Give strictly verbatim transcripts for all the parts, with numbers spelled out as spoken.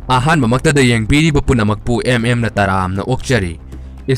ꯑꯍꯥꯟꯕꯃꯛꯇꯗ ꯌꯦꯡꯕꯤꯔꯤꯕ ꯄꯨꯝꯅꯃꯛꯄꯨ ꯑꯦꯝ ꯑꯦꯝꯅ ꯇꯔꯥꯝꯅ ꯑꯣꯛꯆꯔꯤ꯫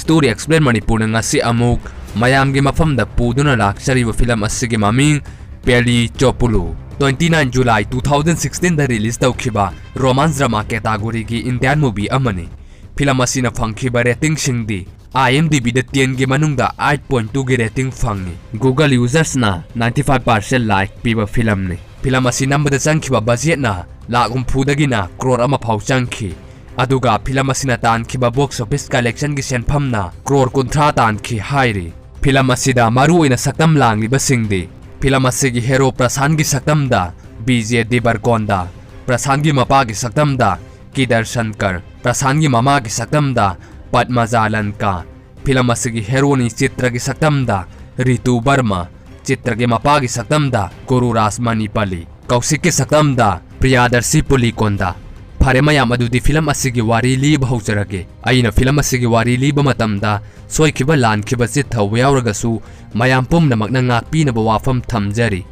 Story Explain ꯃꯅꯤꯄꯨꯔꯅ ꯉꯁꯤ ꯑꯃꯨꯛ ꯃꯌꯥꯝꯒꯤ ꯃꯐꯝꯗ ꯄꯨꯗꯨꯅ ꯂꯥꯛꯆꯔꯤꯕ ꯐꯤꯂꯝ ꯑꯁꯤꯒꯤ ꯃꯃꯤꯡ Pelli ꯆꯣꯄꯨꯂꯨ꯫ Twenty nine July two thousand sixteen ꯗ release ꯇꯧꯈꯤꯕ romance drama category ꯒꯤ Indian movie ꯑꯃꯅꯤ꯫ ꯐꯤꯂꯝ ꯑꯁꯤꯅ ꯐꯪꯈꯤꯕ rating ꯁꯤꯡꯗꯤ IMDb ꯗ ten ꯒꯤ ꯃꯅꯨꯡꯗ eight point two ꯒꯤ rating ꯐꯪꯉꯤ꯫ Google users ꯅ ninety five percent like ꯄꯤꯕ ꯐꯤꯂꯝꯅꯤ꯫ ꯐꯤꯂꯝ ꯑꯁꯤ ꯅꯝꯕꯗ ꯆꯪꯈꯤꯕ budget ꯅ ꯂꯥꯈ ꯍꯨꯝꯐꯨꯗꯒꯤꯅ ꯀ꯭ꯔꯣꯔ ꯑꯃ ꯐꯥꯎ ꯆꯪꯈꯤ꯫ ꯑꯗꯨꯒ ꯐꯤꯂꯝ ꯑꯁꯤꯅ ꯇꯥꯟꯈꯤꯕ box office collection ꯒꯤ ꯁꯦꯟꯐꯝꯅ ꯀ꯭ꯔꯣꯔ ꯀꯨꯟꯊ꯭ꯔꯥ ꯇꯥꯟꯈꯤ ꯍꯥꯏꯔꯤ꯫ ꯐꯤꯂꯝ ꯑꯁꯤꯗ ꯃꯔꯨꯑꯣꯏꯅ ꯁꯛꯇꯝ ꯂꯥꯡꯂꯤꯕꯁꯤꯡꯗꯤ ꯐꯤꯂꯝ ꯑꯁꯤꯒꯤ hero ꯄ꯭ꯔꯁꯥꯟꯒꯤ ꯁꯛꯇꯝꯗ ꯕꯤꯖꯦ ꯗꯦꯕꯔꯀꯣꯟꯗꯥ, ꯄ꯭ꯔꯁꯥꯟꯒꯤ ꯃꯄꯥꯒꯤ ꯁꯛꯇꯝꯗ ꯀꯤꯗꯔ ꯁꯟꯀꯔ, ꯄ꯭ꯔꯁꯥꯟꯒꯤ ꯃꯃꯥꯒꯤ ꯁꯛꯇꯝꯗ ꯄꯗꯃꯖꯥ ꯂꯟꯀꯥ, ꯐꯤꯂꯝ ꯑꯁꯤꯒꯤ heroine ꯆꯤꯇ꯭ꯔꯒꯤ ꯁꯛꯇꯝꯗ ꯔꯤꯇꯨ ꯕꯔꯃꯥ, ꯆꯤꯇ꯭ꯔꯒꯤ ꯃꯄꯥꯒꯤ ꯁꯛꯇꯝꯗ ꯒꯨꯔꯨ ꯔꯥꯖ ꯃꯅꯤꯄꯥꯂꯤ, ꯀꯧꯁꯤꯛꯀꯤ ꯁꯛꯇꯝꯗ ꯄ꯭ꯔꯤꯌꯥꯗꯔꯁꯤ ꯄꯨꯂꯤꯀꯣꯟꯗꯥ꯫ ꯐꯔꯦ ꯃꯌꯥꯝ, ꯑꯗꯨꯗꯤ ꯐꯤꯂꯝ ꯑꯁꯤꯒꯤ ꯋꯥꯔꯤ ꯂꯤꯕ ꯍꯧꯖꯔꯒꯦ꯫ ꯑꯩꯅ ꯐꯤꯂꯝ ꯑꯁꯤꯒꯤ ꯋꯥꯔꯤ ꯂꯤꯕ ꯃꯇꯝꯗ ꯁꯣꯏꯈꯤꯕ ꯂꯥꯟꯈꯤꯕ ꯆꯤꯠ ꯊꯧꯕ ꯌꯥꯎꯔꯒꯁꯨ ꯃꯌꯥꯝ ꯄꯨꯝꯅꯃꯛꯅ ꯉꯥꯛꯄꯤꯅꯕ ꯋꯥꯐꯝ ꯊꯝꯖꯔꯤ꯫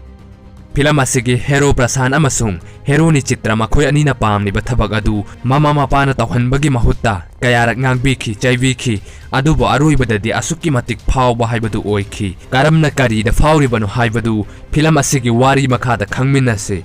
ꯐꯤꯂꯝ ꯑꯁꯤꯒꯤ hero ꯄ꯭ꯔꯁꯥꯟ ꯑꯃꯁꯨꯡ heroine ꯆꯤꯇ꯭ꯔ ꯃꯈꯣꯏ ꯑꯅꯤꯅ ꯄꯥꯝꯂꯤꯕ ꯊꯕꯛ ꯑꯗꯨ ꯃꯃꯥ ꯃꯄꯥꯅ ꯇꯧꯍꯟꯕꯒꯤ ꯃꯍꯨꯠꯇ ꯀꯌꯥꯔꯛ ꯉꯥꯡꯕꯤꯈꯤ, ꯆꯩꯕꯤꯈꯤ, ꯑꯗꯨꯕꯨ ꯑꯔꯣꯏꯕꯗꯗꯤ ꯑꯁꯨꯛꯀꯤ ꯃꯇꯤꯛ ꯐꯥꯎꯕ ꯍꯥꯏꯕꯗꯨ ꯑꯣꯏꯈꯤ꯫ ꯀꯔꯝꯅ ꯀꯔꯤꯗ ꯐꯥꯎꯔꯤꯕꯅꯣ ꯍꯥꯏꯕꯗꯨ ꯐꯤꯂꯝ ꯑꯁꯤꯒꯤ ꯋꯥꯔꯤ ꯃꯈꯥꯗ ꯈꯪꯃꯤꯟꯅꯁꯤ꯫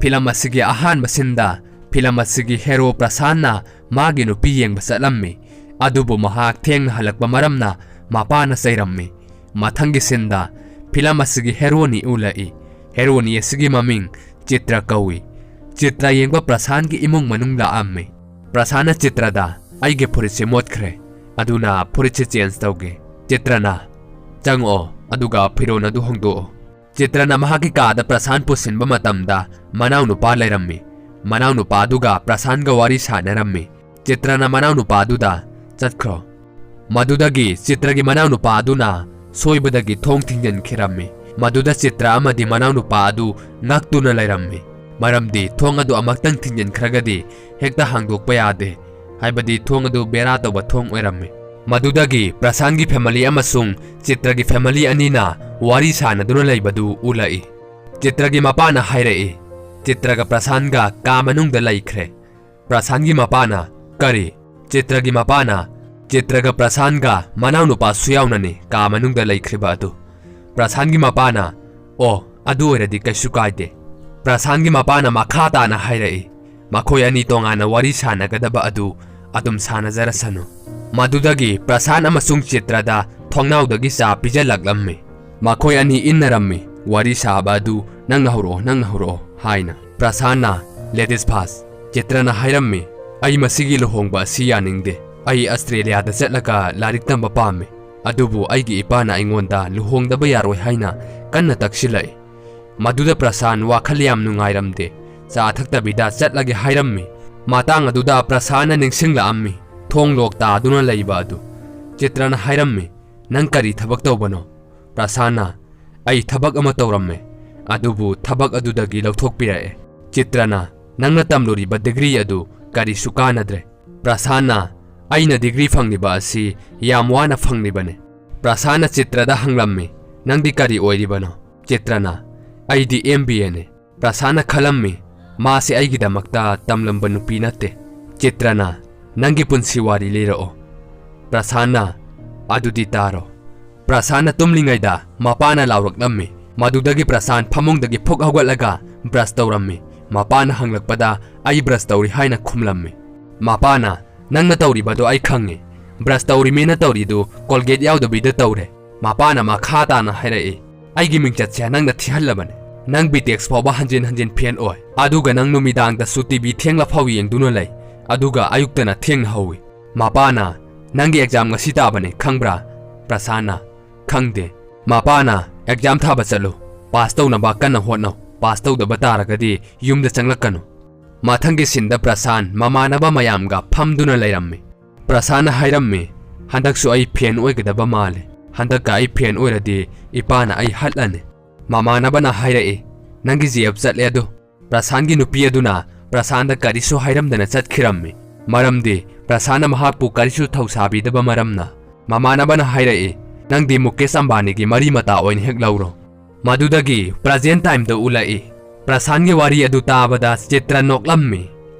ꯐꯤꯂꯝ ꯑꯁꯤꯒꯤ ꯑꯍꯥꯟꯕ ꯁꯤꯟꯗ ꯐꯤꯂꯝ ꯑꯁꯤꯒꯤ hero ꯄ꯭ꯔꯁꯥꯟꯅ ꯃꯥꯒꯤ ꯅꯨꯄꯤ ꯌꯦꯡꯕ ꯆꯠꯂꯝꯃꯤ, ꯑꯗꯨꯕꯨ ꯃꯍꯥꯛ ꯊꯦꯡꯅ ꯍꯜꯂꯛꯄ ꯃꯔꯝꯅ ꯃꯄꯥꯅ ꯆꯩꯔꯝꯃꯤ꯫ ꯃꯊꯪꯒꯤ ꯁꯤꯟꯗ ꯐꯤꯂꯝ ꯑꯁꯤꯒꯤ heroine ꯎꯠꯂꯛꯏ꯫ Heroine ꯑꯁꯤꯒꯤ ꯃꯃꯤꯡ ꯆꯤꯇ꯭ꯔ ꯀꯧꯏ꯫ ꯆꯤꯇ꯭ꯔ ꯌꯦꯡꯕ ꯄ꯭ꯔꯁꯥꯟꯒꯤ ꯏꯃꯨꯡ ꯃꯅꯨꯡ ꯂꯥꯛꯑꯝꯃꯤ꯫ ꯄ꯭ꯔꯁꯥꯟꯅ ꯆꯤꯇ꯭ꯔꯗ, "ꯑꯩꯒꯤ ꯐꯨꯔꯤꯠꯁꯦ ꯃꯣꯠꯈ꯭ꯔꯦ, ꯑꯗꯨꯅ ꯐꯨꯔꯤꯠꯁꯦ change ꯇꯧꯒꯦ꯫" ꯆꯤꯇ꯭ꯔꯅ, "ꯆꯪꯉꯛꯑꯣ, ꯑꯗꯨꯒ ꯐꯤꯔꯣꯜ ꯑꯗꯨ ꯍꯣꯡꯗꯣꯛꯑꯣ꯫" ꯆꯤꯇ꯭ꯔꯅ ꯃꯍꯥꯛꯀꯤ ꯀꯥꯗ ꯄ꯭ꯔꯁꯥꯟ ꯄꯨꯁꯤꯟꯕ ꯃꯇꯝꯗ ꯃꯅꯥꯎꯅꯨꯄꯥ ꯂꯩꯔꯝꯃꯤ꯫ ꯃꯅꯥꯎꯅꯨꯄꯥꯗꯨꯒ ꯄ꯭ꯔꯁꯥꯟꯒ ꯋꯥꯔꯤ ꯁꯥꯟꯅꯔꯝꯃꯤ꯫ ꯆꯤꯇ꯭ꯔꯅ ꯃꯅꯥꯎꯅꯨꯄꯥꯗꯨꯗ, "ꯆꯠꯈ꯭ꯔꯣ꯫" ꯃꯗꯨꯗꯒꯤ ꯆꯤꯇ꯭ꯔꯒꯤ ꯃꯅꯥꯎꯅꯨꯄꯥ ꯑꯗꯨꯅ ꯁꯣꯏꯕꯗꯒꯤ ꯊꯣꯡ ꯊꯤꯡꯖꯤꯟꯈꯤꯔꯝꯃꯤ꯫ ꯃꯗꯨꯗ ꯆꯤꯇ꯭ꯔ ꯑꯃꯗꯤ ꯃꯅꯥꯎꯅꯨꯄꯥ ꯑꯗꯨ ꯉꯛꯇꯨꯅ ꯂꯩꯔꯝꯃꯤ, ꯃꯔꯝꯗꯤ ꯊꯣꯡ ꯑꯗꯨ ꯑꯃꯨꯛꯇꯪ ꯊꯤꯡꯖꯤꯟꯈ꯭ꯔꯒꯗꯤ ꯍꯦꯛꯇ ꯍꯥꯡꯗꯣꯛꯄ ꯌꯥꯗꯦ, ꯍꯥꯏꯕꯗꯤ ꯊꯣꯡ ꯑꯗꯨ ꯕꯦꯔꯥ ꯇꯧꯕ ꯊꯣꯡ ꯑꯣꯏꯔꯝꯃꯤ꯫ ꯃꯗꯨꯗꯒꯤ ꯄ꯭ꯔꯁꯥꯟꯒꯤ family ꯑꯃꯁꯨꯡ ꯆꯤꯇ꯭ꯔꯒꯤ family ꯑꯅꯤꯅ ꯋꯥꯔꯤ ꯁꯥꯟꯅꯗꯨꯅ ꯂꯩꯕꯗꯨ ꯎꯠꯂꯛꯏ꯫ ꯆꯤꯇ꯭ꯔꯒꯤ ꯃꯄꯥꯅ ꯍꯥꯏꯔꯛꯏ, ꯆꯤꯇ꯭ꯔꯒ ꯄ꯭ꯔꯁꯥꯟꯒ ꯀꯥ ꯃꯅꯨꯡꯗ ꯂꯩꯈ꯭ꯔꯦ꯫ ꯄ꯭ꯔꯁꯥꯟꯒꯤ ꯃꯄꯥꯅ, "ꯀꯔꯤ?" ꯆꯤꯇ꯭ꯔꯒꯤ ꯃꯄꯥꯅ, "ꯆꯤꯇ꯭ꯔꯒ ꯄ꯭ꯔꯁꯥꯟꯒ ꯃꯅꯥꯎꯅꯨꯄꯥꯁꯨ ꯌꯥꯎꯅꯅꯤ ꯀꯥ ꯃꯅꯨꯡꯗ ꯂꯩꯈ꯭ꯔꯤꯕ ꯑꯗꯨ꯫" ꯄ꯭ꯔꯁꯥꯟꯒꯤ ꯃꯄꯥꯅ, "ꯑꯣ, ꯑꯗꯨ ꯑꯣꯏꯔꯗꯤ ꯀꯩꯁꯨ ꯀꯥꯏꯗꯦ꯫" ꯄ꯭ꯔꯁꯥꯟꯒꯤ ꯃꯄꯥꯅ ꯃꯈꯥ ꯇꯥꯅ ꯍꯥꯏꯔꯛꯏ, "ꯃꯈꯣꯏ ꯑꯅꯤ ꯇꯣꯉꯥꯟꯅ ꯋꯥꯔꯤ ꯁꯥꯟꯅꯒꯗꯕ ꯑꯗꯨ ꯑꯗꯨꯝ ꯁꯥꯟꯅꯖꯔꯁꯅꯨ꯫" ꯃꯗꯨꯗꯒꯤ ꯄ꯭ꯔꯁꯥꯟ ꯑꯃꯁꯨꯡ ꯆꯤꯇ꯭ꯔꯗ ꯊꯣꯡꯅꯥꯎꯗꯒꯤ ꯆꯥ ꯄꯤꯖꯜꯂꯛꯂꯝꯃꯤ꯫ ꯃꯈꯣꯏ ꯑꯅꯤ ꯏꯟꯅꯔꯝꯃꯤ, ꯋꯥꯔꯤ ꯁꯥꯕ ꯑꯗꯨ "ꯅꯪꯅ ꯍꯧꯔꯛꯑꯣ, ꯅꯪꯅ ꯍꯧꯔꯛꯑꯣ" ꯍꯥꯏꯅ꯫ ꯄ꯭ꯔꯁꯥꯟꯅ, "Ladies first꯫" ꯆꯤꯇ꯭ꯔꯅ ꯍꯥꯏꯔꯝꯃꯤ, "ꯑꯩ ꯃꯁꯤꯒꯤ ꯂꯨꯍꯣꯡꯕ ꯑꯁꯤ ꯌꯥꯅꯤꯡꯗꯦ꯫ ꯑꯩ ꯑꯁꯇ꯭ꯔꯦꯂꯤꯌꯥꯗ ꯆꯠꯂꯒ ꯂꯥꯏꯔꯤꯛ ꯇꯝꯕ ꯄꯥꯝꯃꯤ꯫ ꯑꯗꯨꯕꯨ ꯑꯩꯒꯤ ꯏꯄꯥꯅ ꯑꯩꯉꯣꯟꯗ ꯂꯨꯍꯣꯡꯗꯕ ꯌꯥꯔꯣꯏ ꯍꯥꯏꯅ ꯀꯟꯅ ꯇꯛꯁꯤꯜꯂꯛꯏ꯫" ꯃꯗꯨꯗ ꯄ꯭ꯔꯁꯥꯟ ꯋꯥꯈꯜ ꯌꯥꯝ ꯅꯨꯡꯉꯥꯏꯔꯝꯗꯦ꯫ ꯆꯥ ꯊꯛꯇꯕꯤꯗ ꯆꯠꯂꯒꯦ ꯍꯥꯏꯔꯝꯃꯤ꯫ ꯃꯇꯥꯡ ꯑꯗꯨꯗ ꯄ꯭ꯔꯁꯥꯟꯅ ꯅꯤꯡꯁꯤꯡꯂꯛꯑꯝꯃꯤ, ꯊꯣꯡ ꯂꯣꯛ ꯇꯥꯗꯨꯅ ꯂꯩꯕ ꯑꯗꯨ꯫ ꯆꯤꯇ꯭ꯔꯅ ꯍꯥꯏꯔꯝꯃꯤ, "ꯅꯪ ꯀꯔꯤ ꯊꯕꯛ ꯇꯧꯕꯅꯣ?" ꯄ꯭ꯔꯁꯥꯟꯅ, "ꯑꯩ ꯊꯕꯛ ꯑꯃ ꯇꯧꯔꯝꯃꯦ, ꯑꯗꯨꯕꯨ ꯊꯕꯛ ꯑꯗꯨꯗꯒꯤ ꯂꯧꯊꯣꯛꯄꯤꯔꯛꯑꯦ꯫" ꯆꯤꯇ꯭ꯔꯅ, "ꯅꯪꯅ ꯇꯝꯂꯨꯔꯤꯕ ꯗꯤꯒ꯭ꯔꯤ ꯑꯗꯨ ꯀꯔꯤꯁꯨ ꯀꯥꯟꯅꯗ꯭ꯔꯦ꯫" ꯄ꯭ꯔꯁꯥꯟꯅ, "ꯑꯩꯅ ꯗꯤꯒ꯭ꯔꯤ ꯐꯪꯂꯤꯕ ꯑꯁꯤ ꯌꯥꯝ ꯋꯥꯅ ꯐꯪꯂꯤꯕꯅꯦ꯫" ꯄ꯭ꯔꯁꯥꯟꯅ ꯆꯤꯇ꯭ꯔꯗ ꯍꯪꯂꯝꯃꯤ, "ꯅꯪꯗꯤ ꯀꯔꯤ ꯑꯣꯏꯔꯤꯕꯅꯣ?" ꯆꯤꯇ꯭ꯔꯅ, "ꯑꯩꯗꯤ ꯑꯦꯝ ꯕꯤ ꯑꯦꯅꯦ꯫" ꯄ꯭ꯔꯁꯥꯟꯅ ꯈꯜꯂꯝꯃꯤ, ꯃꯥꯁꯦ ꯑꯩꯒꯤꯗꯃꯛꯇ ꯇꯝꯂꯝꯕ ꯅꯨꯄꯤ ꯅꯠꯇꯦ꯫ ꯆꯤꯇ꯭ꯔꯅ, "ꯅꯪꯒꯤ ꯄꯨꯟꯁꯤ ꯋꯥꯔꯤ ꯂꯤꯔꯛꯑꯣ꯫" ꯄ꯭ꯔꯁꯥꯟꯅ, "ꯑꯗꯨꯗꯤ ꯇꯥꯔꯣ꯫" ꯄ꯭ꯔꯁꯥꯟꯅ ꯇꯨꯝꯂꯤꯉꯩꯗ ꯃꯄꯥꯅ ꯂꯥꯎꯔꯛꯂꯝꯃꯤ꯫ ꯃꯗꯨꯗꯒꯤ ꯄ꯭ꯔꯁꯥꯟ ꯐꯃꯨꯡꯗꯒꯤ ꯐꯨꯛ ꯍꯧꯒꯠꯂꯒ ꯕ꯭ꯔꯁ ꯇꯧꯔꯝꯃꯤ꯫ ꯃꯄꯥꯅ ꯍꯪꯂꯛꯄꯗ, "ꯑꯩ ꯕ꯭ꯔꯁ ꯇꯧꯔꯤ" ꯍꯥꯏꯅ ꯈꯨꯝꯂꯝꯃꯤ꯫ ꯃꯄꯥꯅ, "ꯅꯪꯅ ꯇꯧꯔꯤꯕꯗꯣ ꯑꯩ ꯈꯪꯉꯤ꯫ ꯕ꯭ꯔꯁ ꯇꯧꯔꯤꯃꯦꯅ ꯇꯧꯔꯤꯗꯨ ꯀꯣꯜꯒꯦꯠ ꯌꯥꯎꯗꯕꯤꯗ ꯇꯧꯔꯦ꯫" ꯃꯄꯥꯅ ꯃꯈꯥ ꯇꯥꯅ ꯍꯥꯏꯔꯛꯏ, "ꯑꯩꯒꯤ ꯃꯤꯡꯆꯠꯁꯦ ꯅꯪꯅ ꯊꯤꯍꯜꯂꯕꯅꯦ꯫ ꯅꯪ ꯕꯤꯇꯦꯛꯁ ꯐꯥꯎꯕ ꯍꯟꯖꯤꯟ ꯍꯟꯖꯤꯟ ꯐꯦꯟ ꯑꯣꯏ, ꯑꯗꯨꯒ ꯅꯪ ꯅꯨꯃꯤꯗꯥꯡꯗꯁꯨ ꯇꯤ ꯚꯤ ꯊꯦꯡꯂ ꯐꯥꯎ ꯌꯦꯡꯗꯨꯅ ꯂꯩ, ꯑꯗꯨꯒ ꯑꯌꯨꯛꯇꯅ ꯊꯦꯡꯅ ꯍꯧꯏ꯫" ꯃꯄꯥꯅ, "ꯅꯪꯒꯤ ꯑꯦꯛꯖꯥꯝ ꯉꯁꯤ ꯇꯥꯕꯅꯦ, ꯈꯪꯕ꯭ꯔꯥ?" ꯄ꯭ꯔꯁꯥꯟꯅ, "ꯈꯪꯗꯦ꯫" ꯃꯄꯥꯅ, "ꯑꯦꯛꯖꯥꯝ ꯊꯥꯕ ꯆꯠꯂꯨ, ꯄꯥꯁ ꯇꯧꯅꯕ ꯀꯟꯅ ꯍꯣꯠꯅꯧ, ꯄꯥꯁ ꯇꯧꯗꯕ ꯇꯥꯔꯒꯗꯤ ꯌꯨꯝꯗ ꯆꯪꯂꯛꯀꯅꯨ꯫" ꯃꯊꯪꯒꯤ ꯁꯤꯟꯗ ꯄ꯭ꯔꯁꯥꯟ ꯃꯃꯥꯟꯅꯕ ꯃꯌꯥꯝꯒ ꯐꯝꯗꯨꯅ ꯂꯩꯔꯝꯃꯤ꯫ ꯄ꯭ꯔꯁꯥꯟꯅ ꯍꯥꯏꯔꯝꯃꯤ, "ꯍꯟꯗꯛꯁꯨ ꯑꯩ ꯐꯦꯟ ꯑꯣꯏꯒꯗꯕ ꯃꯥꯜꯂꯦ꯫ ꯍꯟꯗꯛꯀ ꯑꯩ ꯐꯦꯟ ꯑꯣꯏꯔꯗꯤ ꯏꯄꯥꯅ ꯑꯩ ꯍꯠꯂꯅꯤ꯫" ꯃꯃꯥꯟꯅꯕꯅ ꯍꯥꯏꯔꯛꯏ, "ꯅꯪꯒꯤ ꯖꯤ ꯑꯦꯐ ꯆꯠꯂꯦ ꯑꯗꯨ꯫" ꯄ꯭ꯔꯁꯥꯟꯒꯤ ꯅꯨꯄꯤ ꯑꯗꯨꯅ ꯄ꯭ꯔꯁꯥꯟꯗ ꯀꯔꯤꯁꯨ ꯍꯥꯏꯔꯝꯗꯅ ꯆꯠꯈꯤꯔꯝꯃꯤ꯫ ꯃꯔꯝꯗꯤ ꯄ꯭ꯔꯁꯥꯟꯅ ꯃꯍꯥꯛꯄꯨ ꯀꯔꯤꯁꯨ ꯊꯧꯁꯥꯕꯤꯗꯕ ꯃꯔꯝꯅ꯫ ꯃꯃꯥꯟꯅꯕꯅ ꯍꯥꯏꯔꯛꯏ, "ꯅꯪꯗꯤ ꯃꯨꯀꯦꯁ ꯑꯝꯕꯥꯅꯤꯒꯤ ꯃꯔꯤ ꯃꯇꯥ ꯑꯣꯏꯅ ꯍꯦꯛ ꯂꯧꯔꯣ꯫" ꯃꯗꯨꯗꯒꯤ ꯄ꯭ꯔꯖꯦꯟ ꯇꯥꯏꯝꯗ ꯎꯠꯂꯛꯏ꯫ ꯄ꯭ꯔꯁꯥꯟꯒꯤ ꯋꯥꯔꯤ ꯑꯗꯨ ꯇꯥꯕꯗ ꯆꯤꯇ꯭ꯔ ꯅꯣꯛꯂꯝꯃꯤ꯫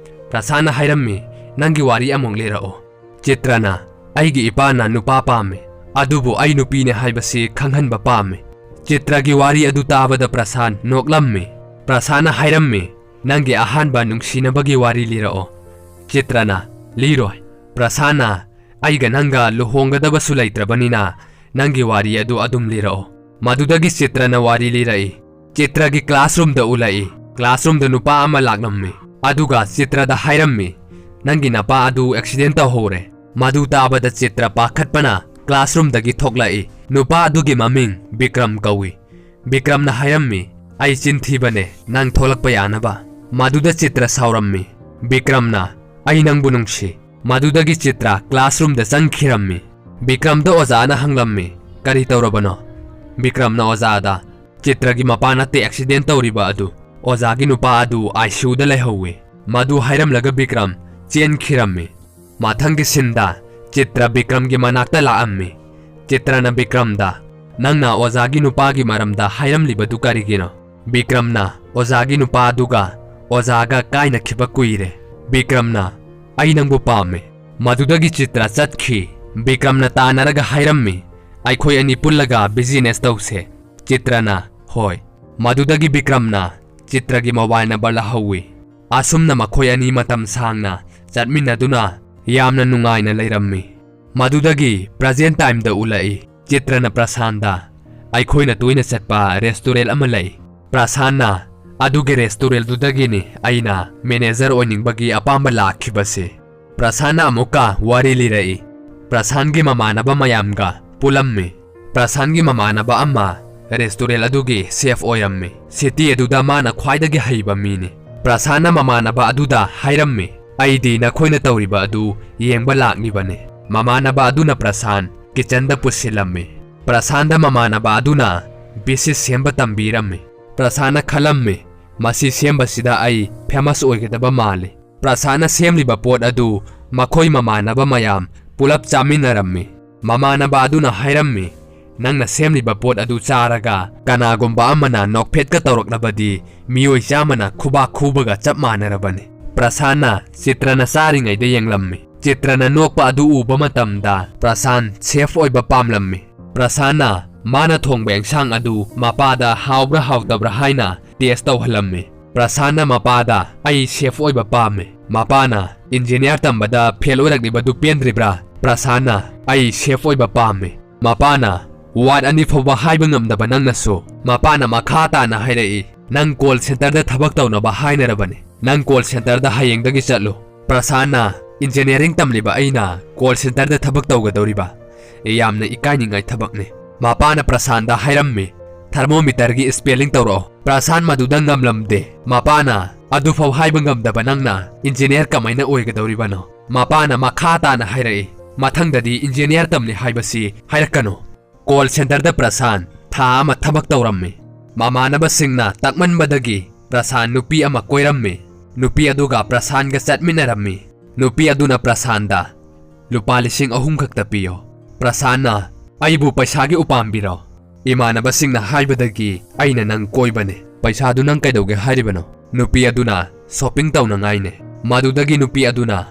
ꯄ꯭ꯔꯁꯥꯟꯅ ꯍꯥꯏꯔꯝꯃꯤ, "ꯅꯪꯒꯤ ꯋꯥꯔꯤ ꯑꯃꯨꯛ ꯂꯤꯔꯛꯑꯣ꯫" ꯆꯤꯇ꯭ꯔꯅ, "ꯑꯩꯒꯤ ꯏꯄꯥꯅ ꯅꯨꯄꯥ ꯄꯥꯝꯃꯤ, ꯑꯗꯨꯕꯨ ꯑꯩ ꯅꯨꯄꯤꯅꯦ ꯍꯥꯏꯕꯁꯤ ꯈꯪꯍꯟꯕ ꯄꯥꯝꯃꯤ꯫" ꯆꯤꯇ꯭ꯔꯒꯤ ꯋꯥꯔꯤ ꯑꯗꯨ ꯇꯥꯕꯗ ꯄ꯭ꯔꯁꯥꯟ ꯅꯣꯛꯂꯝꯃꯤ꯫ ꯄ꯭ꯔꯁꯥꯟꯅ ꯍꯥꯏꯔꯝꯃꯤ, "ꯅꯪꯒꯤ ꯑꯍꯥꯟꯕ ꯅꯨꯡꯁꯤꯅꯕꯒꯤ ꯋꯥꯔꯤ ꯂꯤꯔꯛꯑꯣ꯫" ꯆꯤꯇ꯭ꯔꯅ, "ꯂꯤꯔꯣꯏ꯫" ꯄ꯭ꯔꯁꯥꯟꯅ, "ꯑꯩꯒ ꯅꯪꯒ ꯂꯨꯍꯣꯡꯒꯗꯕꯁꯨ ꯂꯩꯇ꯭ꯔꯕꯅꯤꯅ ꯅꯪꯒꯤ ꯋꯥꯔꯤ ꯑꯗꯨ ꯑꯗꯨꯝ ꯂꯤꯔꯛꯑꯣ꯫" ꯃꯗꯨꯗꯒꯤ ꯆꯤꯇ꯭ꯔꯅ ꯋꯥꯔꯤ ꯂꯤꯔꯛꯏ꯫ ꯆꯤꯇ꯭ꯔꯒꯤ ꯀ꯭ꯂꯥꯁꯔꯨꯝꯗ ꯎꯠꯂꯛꯏ꯫ ꯀ꯭ꯂꯥꯁꯔꯨꯝꯗ ꯅꯨꯄꯥ ꯑꯃ ꯂꯥꯛꯂꯝꯃꯤ꯫ ꯑꯗꯨꯒ ꯆꯤꯇ꯭ꯔꯗ ꯍꯥꯏꯔꯝꯃꯤ, "ꯅꯪꯒꯤ ꯅꯄꯥ ꯑꯗꯨ ꯑꯦꯛꯁꯤꯗꯦꯟ ꯇꯧꯍꯧꯔꯦ꯫" ꯃꯗꯨ ꯇꯥꯕꯗ ꯆꯤꯇ꯭ꯔ ꯄꯥꯈꯠꯄꯅ ꯀ꯭ꯂꯥꯁꯔꯨꯝꯗꯒꯤ ꯊꯣꯛꯂꯛꯏ꯫ ꯅꯨꯄꯥ ꯑꯗꯨꯒꯤ ꯃꯃꯤꯡ ꯕꯤꯀ꯭ꯔꯝ ꯀꯧꯏ꯫ ꯕꯤꯀ꯭ꯔꯝꯅ ꯍꯥꯏꯔꯝꯃꯤ, "ꯑꯩ ꯆꯤꯟ ꯊꯤꯕꯅꯦ, ꯅꯪ ꯊꯣꯛꯂꯛꯄ ꯌꯥꯅꯕ꯫" ꯃꯗꯨꯗ ꯆꯤꯇ꯭ꯔ ꯁꯥꯎꯔꯝꯃꯤ꯫ ꯕꯤꯀ꯭ꯔꯝꯅ, "ꯑꯩ ꯅꯪꯕꯨ ꯅꯨꯡꯁꯤ꯫" ꯃꯗꯨꯗꯒꯤ ꯆꯤꯇ꯭ꯔ ꯀ꯭ꯂꯥꯁꯔꯨꯝꯗ ꯆꯪꯈꯤꯔꯝꯃꯤ꯫ ꯕꯤꯀ꯭ꯔꯝꯗ ꯑꯣꯖꯥꯅ ꯍꯪꯂꯝꯃꯤ, "ꯀꯔꯤ ꯇꯧꯔꯕꯅꯣ?" ꯕꯤꯀ꯭ꯔꯝꯅ ꯑꯣꯖꯥꯗ, "ꯆꯤꯇ꯭ꯔꯒꯤ ꯃꯄꯥ ꯅꯠꯇꯦ ꯑꯦꯛꯁꯤꯗꯦꯟ ꯇꯧꯔꯤꯕ ꯑꯗꯨ, ꯑꯣꯖꯥꯒꯤ ꯅꯨꯄꯥ ꯑꯗꯨ ꯑꯥꯏ ꯁꯤ ꯌꯨꯗ ꯂꯩꯍꯧꯋꯤ꯫" ꯃꯗꯨ ꯍꯥꯏꯔꯝꯂꯒ ꯕꯤꯀ꯭ꯔꯝ ꯆꯦꯟꯈꯤꯔꯝꯃꯤ꯫ ꯃꯊꯪꯒꯤ ꯁꯤꯟꯗ ꯆꯤꯇ꯭ꯔ ꯕꯤꯀ꯭ꯔꯝꯒꯤ ꯃꯅꯥꯛꯇ ꯂꯥꯛꯑꯝꯃꯤ꯫ ꯆꯤꯇ꯭ꯔꯅ ꯕꯤꯀ꯭ꯔꯝꯗ, "ꯅꯪꯅ ꯑꯣꯖꯥꯒꯤ ꯅꯨꯄꯥꯒꯤ ꯃꯔꯝꯗ ꯍꯥꯏꯔꯝꯂꯤꯕꯗꯨ ꯀꯔꯤꯒꯤꯅꯣ?" ꯕꯤꯀ꯭ꯔꯝꯅ ꯑꯣꯖꯥꯒꯤ ꯅꯨꯄꯥ ꯑꯗꯨꯒ ꯑꯣꯖꯥꯒ ꯀꯥꯏꯅꯈꯤꯕ ꯀꯨꯏꯔꯦ꯫ ꯕꯤꯀ꯭ꯔꯝꯅ, "ꯑꯩ ꯅꯪꯕꯨ ꯄꯥꯝꯃꯦ꯫" ꯃꯗꯨꯗꯒꯤ ꯆꯤꯇ꯭ꯔ ꯆꯠꯈꯤ꯫ ꯕꯤꯀ꯭ꯔꯝꯅ ꯇꯥꯟꯅꯔꯒ ꯍꯥꯏꯔꯝꯃꯤ, "ꯑꯩꯈꯣꯏ ꯑꯅꯤ ꯄꯨꯜꯂꯒ ꯕꯤꯖꯤꯅꯦꯁ ꯇꯧꯁꯦ꯫" ꯆꯤꯇ꯭ꯔꯅ, "ꯍꯣꯏ꯫" ꯃꯗꯨꯗꯒꯤ ꯕꯤꯀ꯭ꯔꯝꯅ ꯆꯤꯇ꯭ꯔꯒꯤ ꯃꯣꯕꯥꯏꯜ ꯅꯝꯕꯔ ꯂꯧꯍꯧꯋꯤ꯫ ꯑꯁꯨꯝꯅ ꯃꯈꯣꯏ ꯑꯅꯤ ꯃꯇꯝ ꯁꯥꯡꯅ ꯆꯠꯃꯤꯟꯅꯗꯨꯅ ꯌꯥꯝꯅ ꯅꯨꯡꯉꯥꯏꯅ ꯂꯩꯔꯝꯃꯤ꯫ ꯃꯗꯨꯗꯒꯤ ꯄ꯭ꯔꯖꯦꯟ ꯇꯥꯏꯝꯗ ꯎꯠꯂꯛꯏ꯫ ꯆꯤꯇ꯭ꯔꯅ ꯄ꯭ꯔꯁꯥꯟꯗ, "ꯑꯩꯈꯣꯏꯅ ꯇꯣꯏꯅ ꯆꯠꯄ ꯔꯦꯁꯇꯨꯔꯦꯟ ꯑꯃ ꯂꯩ꯫" ꯄ꯭ꯔꯁꯥꯟꯅ, "ꯑꯗꯨꯒꯤ ꯔꯦꯁꯇꯨꯔꯦꯟꯗꯨꯗꯒꯤꯅꯤ ꯑꯩꯅ ꯃꯦꯅꯦꯖꯔ ꯑꯣꯏꯅꯤꯡꯕꯒꯤ ꯑꯄꯥꯝꯕ ꯂꯥꯛꯈꯤꯕꯁꯦ꯫" ꯄ꯭ꯔꯁꯥꯟꯅ ꯑꯃꯨꯛꯀ ꯋꯥꯔꯤ ꯂꯤꯔꯛꯏ꯫ ꯄ꯭ꯔꯁꯥꯟꯒꯤ ꯃꯃꯥꯟꯅꯕ ꯃꯌꯥꯝꯒ ꯄꯨꯜꯂꯝꯃꯤ꯫ ꯄ꯭ꯔꯁꯥꯟꯒꯤ ꯃꯃꯥꯟꯅꯕ ꯑꯃ ꯔꯦꯁꯇꯨꯔꯦꯟ ꯑꯗꯨꯒꯤ ꯁꯦꯐ ꯑꯣꯏꯔꯝꯃꯤ꯫ ꯁꯤꯇꯤ ꯑꯗꯨꯗ ꯃꯥꯅ ꯈ꯭ꯋꯥꯏꯗꯒꯤ ꯍꯩꯕ ꯃꯤꯅꯤ꯫ ꯄ꯭ꯔꯁꯥꯟꯅ ꯃꯃꯥꯟꯅꯕ ꯑꯗꯨꯗ ꯍꯥꯏꯔꯝꯃꯤ, "ꯑꯩꯗꯤ ꯅꯈꯣꯏꯅ ꯇꯧꯔꯤꯕ ꯑꯗꯨ ꯌꯦꯡꯕ ꯂꯥꯛꯂꯤꯕꯅꯤ꯫" ꯃꯃꯥꯟꯅꯕ ꯑꯗꯨꯅ ꯄ꯭ꯔꯁꯥꯟ ꯀꯤꯆꯟꯗ ꯄꯨꯁꯤꯜꯂꯝꯃꯤ꯫ ꯄ꯭ꯔꯁꯥꯟꯗ ꯃꯃꯥꯟꯅꯕ ꯑꯗꯨꯅ ꯕꯤꯁꯤꯁ ꯁꯦꯝꯕ ꯇꯝꯕꯤꯔꯝꯃꯤ꯫ ꯄ꯭ꯔꯁꯥꯟꯅ ꯈꯜꯂꯝꯃꯤ, "ꯃꯁꯤ ꯁꯦꯝꯕꯁꯤꯗ ꯑꯩ ꯐꯦꯃꯁ ꯑꯣꯏꯒꯗꯕ ꯃꯥꯜꯂꯤ꯫" ꯄ꯭ꯔꯁꯥꯟꯅ ꯁꯦꯝꯂꯤꯕ ꯄꯣꯠ ꯑꯗꯨ ꯃꯈꯣꯏ ꯃꯃꯥꯟꯅꯕ ꯃꯌꯥꯝ ꯄꯨꯂꯞ ꯆꯥꯃꯤꯟꯅꯔꯝꯃꯤ꯫ ꯃꯃꯥꯟꯅꯕ ꯑꯗꯨꯅ ꯍꯥꯏꯔꯝꯃꯤ, ꯅꯪꯅ ꯁꯦꯝꯂꯤꯕ ꯄꯣꯠ ꯑꯗꯨ ꯆꯥꯔꯒ ꯀꯅꯥꯒꯨꯝꯕ ꯑꯃꯅ ꯅꯣꯛꯐꯦꯠꯀ ꯇꯧꯔꯛꯂꯕꯗꯤ, ꯃꯤꯑꯣꯏ ꯆꯥꯝꯃꯅ ꯈꯨꯕꯥꯛ ꯈꯨꯕꯒ ꯆꯞ ꯃꯥꯟꯅꯔꯕꯅꯤ꯫ ꯄ꯭ꯔꯁꯥꯟꯅ ꯆꯤꯇ꯭ꯔꯅ ꯆꯥꯔꯤꯉꯩꯗ ꯌꯦꯡꯂꯝꯃꯤ꯫ ꯆꯤꯇ꯭ꯔꯅ ꯅꯣꯛꯄ ꯑꯗꯨ ꯎꯕ ꯃꯇꯝꯗ ꯄ꯭ꯔꯁꯥꯟ ꯁꯦꯐ ꯑꯣꯏꯕ ꯄꯥꯝꯂꯝꯃꯤ꯫ ꯄ꯭ꯔꯁꯥꯟꯅ ꯃꯥꯅ ꯊꯣꯡꯕ ꯑꯦꯟꯁꯥꯡ ꯑꯗꯨ ꯃꯄꯥꯗ ꯍꯥꯎꯕ꯭ꯔꯥ ꯍꯥꯎꯇꯕ꯭ꯔꯥ ꯍꯥꯏꯅ ꯇꯦꯁ ꯇꯧꯍꯜꯂꯝꯃꯤ꯫ ꯄ꯭ꯔꯁꯥꯟꯅ ꯃꯄꯥꯗ, "ꯑꯩ ꯁꯦꯐ ꯑꯣꯏꯕ ꯄꯥꯝꯃꯤ꯫" ꯃꯄꯥꯅ, "ꯏꯟꯖꯤꯅꯤꯌꯥꯔ ꯇꯝꯕꯗ ꯐꯦꯜ ꯑꯣꯏꯔꯛꯂꯤꯕꯗꯨ ꯄꯦꯟꯗ꯭ꯔꯤꯕ꯭ꯔꯥ?" ꯄ꯭ꯔꯁꯥꯟꯅ, "ꯑꯩ ꯁꯦꯐ ꯑꯣꯏꯕ ꯄꯥꯝꯃꯤ꯫" ꯃꯄꯥꯅ, "ꯋꯥꯔꯗ ꯑꯅꯤ ꯐꯥꯎꯕ ꯍꯥꯏꯕ ꯉꯝꯗꯕ ꯅꯪꯅꯁꯨ?" ꯃꯄꯥꯅ ꯃꯈꯥ ꯇꯥꯅ ꯍꯥꯏꯔꯛꯏ, "ꯅꯪ ꯀꯣꯜ ꯁꯦꯟꯇꯔꯗ ꯊꯕꯛ ꯇꯧꯅꯕ ꯍꯥꯏꯅꯔꯕꯅꯤ꯫ ꯅꯪ ꯀꯣꯜ ꯁꯦꯟꯇꯔꯗ ꯍꯌꯦꯡꯗꯒꯤ ꯆꯠꯂꯨ꯫" ꯄ꯭ꯔꯁꯥꯟꯅ, "ꯏꯟꯖꯤꯅꯤꯌꯥꯔꯤꯡ ꯇꯝꯂꯤꯕ ꯑꯩꯅ ꯀꯣꯜ ꯁꯦꯟꯇꯔꯗ ꯊꯕꯛ ꯇꯧꯒꯗꯧꯔꯤꯕ? ꯌꯥꯝꯅ ꯏꯀꯥꯏꯅꯤꯡꯉꯥꯏ ꯊꯕꯛꯅꯤ꯫" ꯃꯄꯥꯅ ꯄ꯭ꯔꯁꯥꯟꯗ ꯍꯥꯏꯔꯝꯃꯤ, "ꯊꯔꯃꯣꯃꯤꯇꯔꯒꯤ ꯁ꯭ꯄꯦꯂꯤꯡ ꯇꯧꯔꯛꯑꯣ꯫" ꯄ꯭ꯔꯁꯥꯟ ꯃꯗꯨꯗ ꯉꯝꯂꯝꯗꯦ꯫ ꯃꯄꯥꯅ, "ꯑꯗꯨꯐꯥꯎ ꯍꯥꯏꯕ ꯉꯝꯗꯕ ꯅꯪꯅ ꯏꯟꯖꯤꯅꯤꯌꯥꯔ ꯀꯃꯥꯏꯅ ꯑꯣꯏꯒꯗꯧꯔꯤꯕꯅꯣ?" ꯃꯄꯥꯅ ꯃꯈꯥ ꯇꯥꯅ ꯍꯥꯏꯔꯛꯏ, "ꯃꯊꯪꯗꯗꯤ ꯏꯟꯖꯤꯅꯤꯌꯥꯔ ꯇꯝꯂꯤ ꯍꯥꯏꯕꯁꯤ ꯍꯥꯏꯔꯛꯀꯅꯨ꯫ ꯀꯣꯜ ꯁꯦꯟꯇꯔꯗ ꯄ꯭ꯔꯁꯥꯟ ꯊꯥ ꯑꯃ ꯊꯕꯛ ꯇꯧꯔꯝꯃꯤ꯫ ꯃꯃꯥꯟꯅꯕꯁꯤꯡꯅ ꯇꯛꯃꯟꯕꯗꯒꯤ ꯄ꯭ꯔꯁꯥꯟ ꯅꯨꯄꯤ ꯑꯃ ꯀꯣꯏꯔꯝꯃꯤ꯫ ꯅꯨꯄꯤ ꯑꯗꯨꯒ ꯄ꯭ꯔꯁꯥꯟꯒ ꯆꯠꯃꯤꯟꯅꯔꯝꯃꯤ꯫ ꯅꯨꯄꯤ ꯑꯗꯨꯅ ꯄ꯭ꯔꯁꯥꯟꯗ, "ꯂꯨꯄꯥ ꯂꯤꯁꯤꯡ ꯑꯍꯨꯝ ꯈꯛꯇ ꯄꯤꯌꯣ꯫" ꯄ꯭ꯔꯁꯥꯟꯅ, "ꯑꯩꯕꯨ ꯄꯩꯁꯥꯒꯤ ꯎꯄꯥꯝꯕꯤꯔꯣ? ꯏꯃꯥꯟꯅꯕꯁꯤꯡꯅ ꯍꯥꯏꯕꯗꯒꯤ ꯑꯩꯅ ꯅꯪ ꯀꯣꯏꯕꯅꯦ꯫ ꯄꯩꯁꯥꯗꯨ ꯅꯪ ꯀꯩꯗꯧꯒꯦ ꯍꯥꯏꯔꯤꯕꯅꯣ?" ꯅꯨꯄꯤ ꯑꯗꯨꯅ, "ꯁꯣꯄꯤꯡ ꯇꯧꯅꯉꯥꯏꯅꯦ꯫" ꯃꯗꯨꯗꯒꯤ ꯅꯨꯄꯤ ꯑꯗꯨꯅ,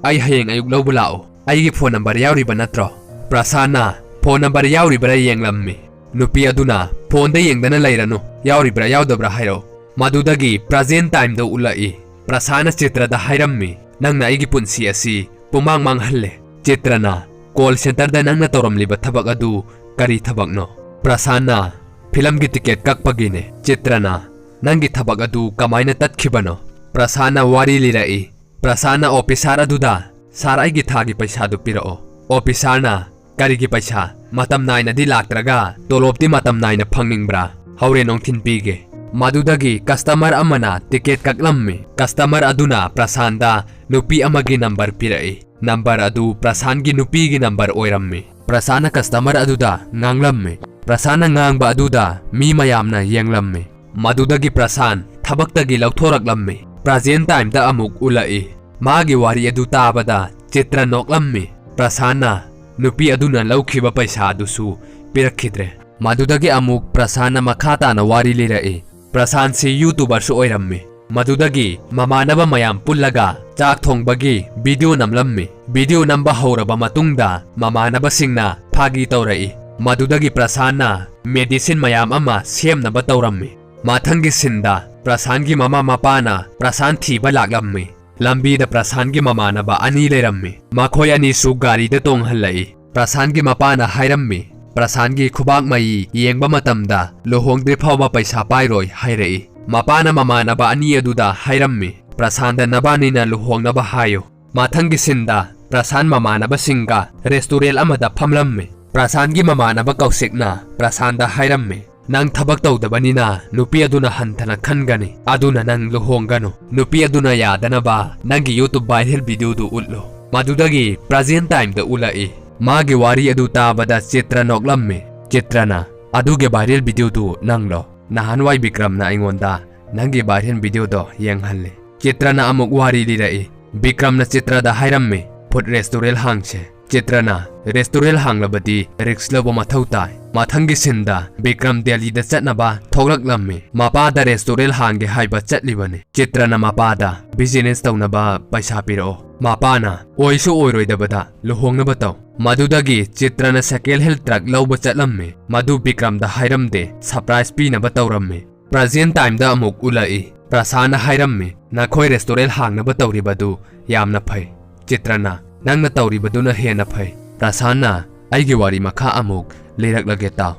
"ꯑꯩ ꯍꯌꯦꯡ ꯑꯌꯨꯛ ꯂꯧꯕ ꯂꯥꯛꯑꯣ꯫ ꯑꯩꯒꯤ ꯐꯣꯟ ꯅꯝꯕꯔ ꯌꯥꯎꯔꯤꯕ ꯅꯠꯇ꯭ꯔꯣ?" ꯄ꯭ꯔꯁꯥꯟꯅ, "ꯐꯣꯟ ꯅꯝꯕꯔ ꯌꯥꯎꯔꯤꯕ꯭ꯔꯥ ꯌꯦꯡꯂꯝꯃꯤ꯫" ꯅꯨꯄꯤ ꯑꯗꯨꯅ, "ꯐꯣꯟꯗ ꯌꯦꯡꯗꯅ ꯂꯩꯔꯅꯨ, ꯌꯥꯎꯔꯤꯕ꯭ꯔꯥ ꯌꯥꯎꯗꯕ꯭ꯔꯥ ꯍꯥꯏꯔꯛꯑꯣ꯫" ꯃꯗꯨꯗꯒꯤ ꯄ꯭ꯔꯖꯦꯟ ꯇꯥꯏꯝꯗ ꯎꯠꯂꯛꯏ꯫ ꯄ꯭ꯔꯁꯥꯟꯅ ꯆꯤꯇ꯭ꯔꯗ ꯍꯥꯏꯔꯝꯃꯤ, "ꯅꯪꯅ ꯑꯩꯒꯤ ꯄꯨꯟꯁꯤ ꯑꯁꯤ ꯄꯨꯃꯥꯡ ꯃꯥꯡꯍꯜꯂꯦ꯫" ꯆꯤꯇ꯭ꯔꯅ, "ꯀꯣꯜ ꯁꯦꯟꯇꯔꯗ ꯅꯪꯅ ꯇꯧꯔꯝꯂꯤꯕ ꯊꯕꯛ ꯑꯗꯨ ꯀꯔꯤ ꯊꯕꯛꯅꯣ?" ꯄ꯭ꯔꯁꯥꯟꯅ, "ꯐꯤꯂꯝꯒꯤ ꯇꯤꯀꯦꯠ ꯀꯛꯄꯒꯤꯅꯦ꯫" ꯆꯤꯇ꯭ꯔꯅ, "ꯅꯪꯒꯤ ꯊꯕꯛ ꯑꯗꯨ ꯀꯃꯥꯏꯅ ꯇꯠꯈꯤꯕꯅꯣ?" ꯄ꯭ꯔꯁꯥꯟꯅ ꯋꯥꯔꯤ ꯂꯤꯔꯛꯏ꯫ ꯄ꯭ꯔꯁꯥꯟꯅ ꯑꯣꯐꯤꯁꯥꯔ ꯑꯗꯨꯗ, "ꯁꯥꯔ, ꯑꯩꯒꯤ ꯊꯥꯒꯤ ꯄꯩꯁꯥꯗꯨ ꯄꯤꯔꯛꯑꯣ꯫" ꯑꯣꯐꯤꯁꯥꯔꯅ, "ꯀꯔꯤꯒꯤ ꯄꯩꯁꯥ? ꯃꯇꯝ ꯅꯥꯏꯅꯗꯤ ꯂꯥꯛꯇ꯭ꯔꯒ ꯇꯣꯂꯣꯞꯇꯤ ꯃꯇꯝ ꯅꯥꯏꯅ ꯐꯪꯅꯤꯡꯕ꯭ꯔꯥ? ꯍꯣꯔꯦꯟ ꯅꯨꯡꯊꯤꯟ ꯄꯤꯒꯦ꯫" ꯃꯗꯨꯗꯒꯤ ꯀꯁꯇꯃꯔ ꯑꯃꯅ ꯇꯤꯀꯦꯠ ꯀꯛꯂꯝꯃꯤ꯫ ꯀꯁꯇꯃꯔ ꯑꯗꯨꯅ ꯄ꯭ꯔꯁꯥꯟꯗ ꯅꯨꯄꯤ ꯑꯃꯒꯤ ꯅꯝꯕꯔ ꯄꯤꯔꯛꯏ꯫ ꯅꯝꯕꯔ ꯑꯗꯨ ꯄ꯭ꯔꯁꯥꯟꯒꯤ ꯅꯨꯄꯤꯒꯤ ꯅꯝꯕꯔ ꯑꯣꯏꯔꯝꯃꯤ꯫ ꯄ꯭ꯔꯁꯥꯟꯅ ꯀꯁꯇꯃꯔ ꯑꯗꯨꯗ ꯉꯥꯡꯂꯝꯃꯤ꯫ ꯄ꯭ꯔꯁꯥꯟꯅ ꯉꯥꯡꯕ ꯑꯗꯨꯗ ꯃꯤ ꯃꯌꯥꯝꯅ ꯌꯦꯡꯂꯝꯃꯤ꯫ ꯃꯗꯨꯗꯒꯤ ꯄ꯭ꯔꯁꯥꯟ ꯊꯕꯛꯇꯒꯤ ꯂꯧꯊꯣꯔꯛꯂꯝꯃꯤ꯫ ꯄ꯭ꯔꯖꯦꯟ ꯇꯥꯏꯝꯗ ꯑꯃꯨꯛ ꯎꯠꯂꯛꯏ꯫ ꯃꯥꯒꯤ ꯋꯥꯔꯤ ꯑꯗꯨ ꯇꯥꯕꯗ ꯆꯤꯇ꯭ꯔ ꯅꯣꯛꯂꯝꯃꯤ꯫ ꯄ꯭ꯔꯁꯥꯟꯅ ꯅꯨꯄꯤ ꯑꯗꯨꯅ ꯂꯧꯈꯤꯕ ꯄꯩꯁꯥ ꯑꯗꯨꯁꯨ ꯄꯤꯔꯛꯈꯤꯗ꯭ꯔꯦ꯫ ꯃꯗꯨꯗꯒꯤ ꯑꯃꯨꯛ ꯄ꯭ꯔꯁꯥꯟꯅ ꯃꯈꯥ ꯇꯥꯅ ꯋꯥꯔꯤ ꯂꯤꯔꯛꯏ꯫ ꯄ꯭ꯔꯁꯥꯟꯁꯤ YouTuberꯁꯨ ꯑꯣꯏꯔꯝꯃꯤ꯫ ꯃꯗꯨꯗꯒꯤ ꯃꯃꯥꯟꯅꯕ ꯃꯌꯥꯝ ꯄꯨꯜꯂꯒ ꯆꯥꯛ ꯊꯣꯡꯕꯒꯤ video ꯅꯝꯂꯝꯃꯤ꯫ Video ꯅꯝꯕ ꯍꯧꯔꯕ ꯃꯇꯨꯡꯗ ꯃꯃꯥꯟꯅꯕꯁꯤꯡꯅ ꯐꯥꯒꯤ ꯇꯧꯔꯛꯏ꯫ ꯃꯗꯨꯗꯒꯤ ꯄ꯭ꯔꯁꯥꯟꯅ medicine ꯃꯌꯥꯝ ꯑꯃ ꯁꯦꯝꯅꯕ ꯇꯧꯔꯝꯃꯤ꯫ ꯃꯊꯪꯒꯤ sceneꯗ ꯄ꯭ꯔꯁꯥꯟꯒꯤ ꯃꯃꯥ ꯃꯄꯥꯅ ꯄ꯭ꯔꯁꯥꯟ ꯊꯤꯕ ꯂꯥꯛꯂꯝꯃꯤ꯫ ꯂꯝꯕꯤꯗ ꯄ꯭ꯔꯁꯥꯟꯒꯤ ꯃꯃꯥꯟꯅꯕ ꯑꯅꯤ ꯂꯩꯔꯝꯃꯤ꯫ ꯃꯈꯣꯏ ꯑꯅꯤꯁꯨ ꯒꯥꯔꯤꯗ ꯇꯣꯡꯍꯜꯂꯛꯏ꯫ ꯄ꯭ꯔꯁꯥꯟꯒꯤ ꯃꯄꯥꯅ ꯍꯥꯏꯔꯝꯃꯤ, "ꯄ꯭ꯔꯁꯥꯟꯒꯤ ꯈꯨꯕꯥꯛ ꯃꯌꯤ ꯌꯦꯡꯕ ꯃꯇꯝꯗ ꯂꯨꯍꯣꯡꯗ꯭ꯔꯤ ꯐꯥꯎꯕ ꯄꯩꯁꯥ ꯄꯥꯏꯔꯣꯏ" ꯍꯥꯏꯔꯛꯏ꯫ ꯃꯄꯥꯅ ꯃꯃꯥꯟꯅꯕ ꯑꯅꯤ ꯑꯗꯨꯗ ꯍꯥꯏꯔꯝꯃꯤ, "ꯄ꯭ꯔꯁꯥꯟꯗ ꯅꯕꯥꯅꯤꯅ ꯂꯨꯍꯣꯡꯅꯕ ꯍꯥꯏꯌꯨ"꯫ ꯃꯊꯪꯒꯤ sceneꯗ ꯄ꯭ꯔꯁꯥꯟ ꯃꯃꯥꯟꯅꯕꯁꯤꯡꯒ restaurant ꯑꯃꯗ ꯐꯝꯂꯝꯃꯤ꯫ ꯄ꯭ꯔꯁꯥꯟꯒꯤ ꯃꯃꯥꯟꯅꯕ ꯀꯧꯁꯤꯛꯅ ꯄ꯭ꯔꯁꯥꯟꯗ ꯍꯥꯏꯔꯝꯃꯤ, "ꯅꯪ ꯊꯕꯛ ꯇꯧꯗꯕꯅꯤꯅ ꯅꯨꯄꯤ ꯑꯗꯨꯅ ꯍꯟꯊꯅ ꯈꯟꯒꯅꯤ, ꯑꯗꯨꯅ ꯅꯪ ꯂꯨꯍꯣꯡꯒꯅꯨ꯫ ꯅꯨꯄꯤ ꯑꯗꯨꯅ ꯌꯥꯗꯅꯕ ꯅꯪꯒꯤ YouTube viral videoꯗꯨ ꯎꯠꯂꯨ"꯫ ꯃꯗꯨꯗꯒꯤ present timeꯗ ꯎꯠꯂꯛꯏ꯫ ꯃꯥꯒꯤ ꯋꯥꯔꯤ ꯑꯗꯨ ꯇꯥꯕꯗ ꯆꯤꯇ꯭ꯔ ꯅꯣꯛꯂꯝꯃꯤ꯫ ꯆꯤꯇ꯭ꯔꯅ, "ꯑꯗꯨꯒꯤ viral videoꯗꯨ ꯅꯪꯂꯣ? ꯅꯍꯥꯟꯋꯥꯏ ꯕꯤꯀ꯭ꯔꯝꯅ ꯑꯩꯉꯣꯟꯗ ꯅꯪꯒꯤ viral videoꯗꯣ ꯌꯦꯡꯍꯜꯂꯤ"꯫ ꯆꯤꯇ꯭ꯔꯅ ꯑꯃꯨꯛ ꯋꯥꯔꯤ ꯂꯤꯔꯛꯏ꯫ ꯕꯤꯀ꯭ꯔꯝꯅ ꯆꯤꯇ꯭ꯔꯗ ꯍꯥꯏꯔꯝꯃꯤ, "Food restaurant ꯍꯥꯡꯁꯦ"꯫ ꯆꯤꯇ꯭ꯔꯅ, "Restaurant ꯍꯥꯡꯂꯕꯗꯤ risk ꯂꯧꯕ ꯃꯊꯧ ꯇꯥꯏ"꯫ ꯃꯊꯪꯒꯤ sceneꯗ ꯕꯤꯀ꯭ꯔꯝ ꯗꯦꯜꯂꯤꯗ ꯆꯠꯅꯕ ꯊꯣꯛꯂꯛꯂꯝꯃꯤ꯫ ꯃꯄꯥꯗ restaurant ꯍꯥꯡꯒꯦ ꯍꯥꯏꯕ ꯆꯠꯂꯤꯕꯅꯤ꯫ ꯆꯤꯇ꯭ꯔꯅ ꯃꯄꯥꯗ, "Business ꯇꯧꯅꯕ ꯄꯩꯁꯥ ꯄꯤꯔꯛꯑꯣ"꯫ ꯃꯄꯥꯅ, "ꯑꯣꯏꯁꯨ ꯑꯣꯏꯔꯣꯏꯗꯕꯗ ꯂꯨꯍꯣꯡꯅꯕ ꯇꯧ"꯫ ꯃꯗꯨꯗꯒꯤ ꯆꯤꯇ꯭ꯔꯅ second hand truck ꯂꯧꯕ ꯆꯠꯂꯝꯃꯤ꯫ ꯃꯗꯨ ꯕꯤꯀ꯭ꯔꯝꯗ ꯍꯥꯏꯔꯝꯗꯦ, surprise ꯄꯤꯅꯕ ꯇꯧꯔꯝꯃꯤ꯫ Present timeꯗ ꯑꯃꯨꯛ ꯎꯠꯂꯛꯏ꯫ ꯄ꯭ꯔꯁꯥꯟꯅ ꯍꯥꯏꯔꯝꯃꯤ, "ꯅꯈꯣꯏ restaurant ꯍꯥꯡꯅꯕ ꯇꯧꯔꯤꯕꯗꯨ ꯌꯥꯝꯅ ꯐꯩ"꯫ ꯆꯤꯇ꯭ꯔꯅ, "ꯅꯪꯅ ꯇꯧꯔꯤꯕꯗꯨꯅ ꯍꯦꯟꯅ ꯐꯩ"꯫ ꯄ꯭ꯔꯁꯥꯟꯅ, "ꯑꯩꯒꯤ ꯋꯥꯔꯤ ꯃꯈꯥ ꯑꯃꯨꯛ ꯂꯤꯔꯛꯂꯒꯦ ꯇꯥꯎ"꯫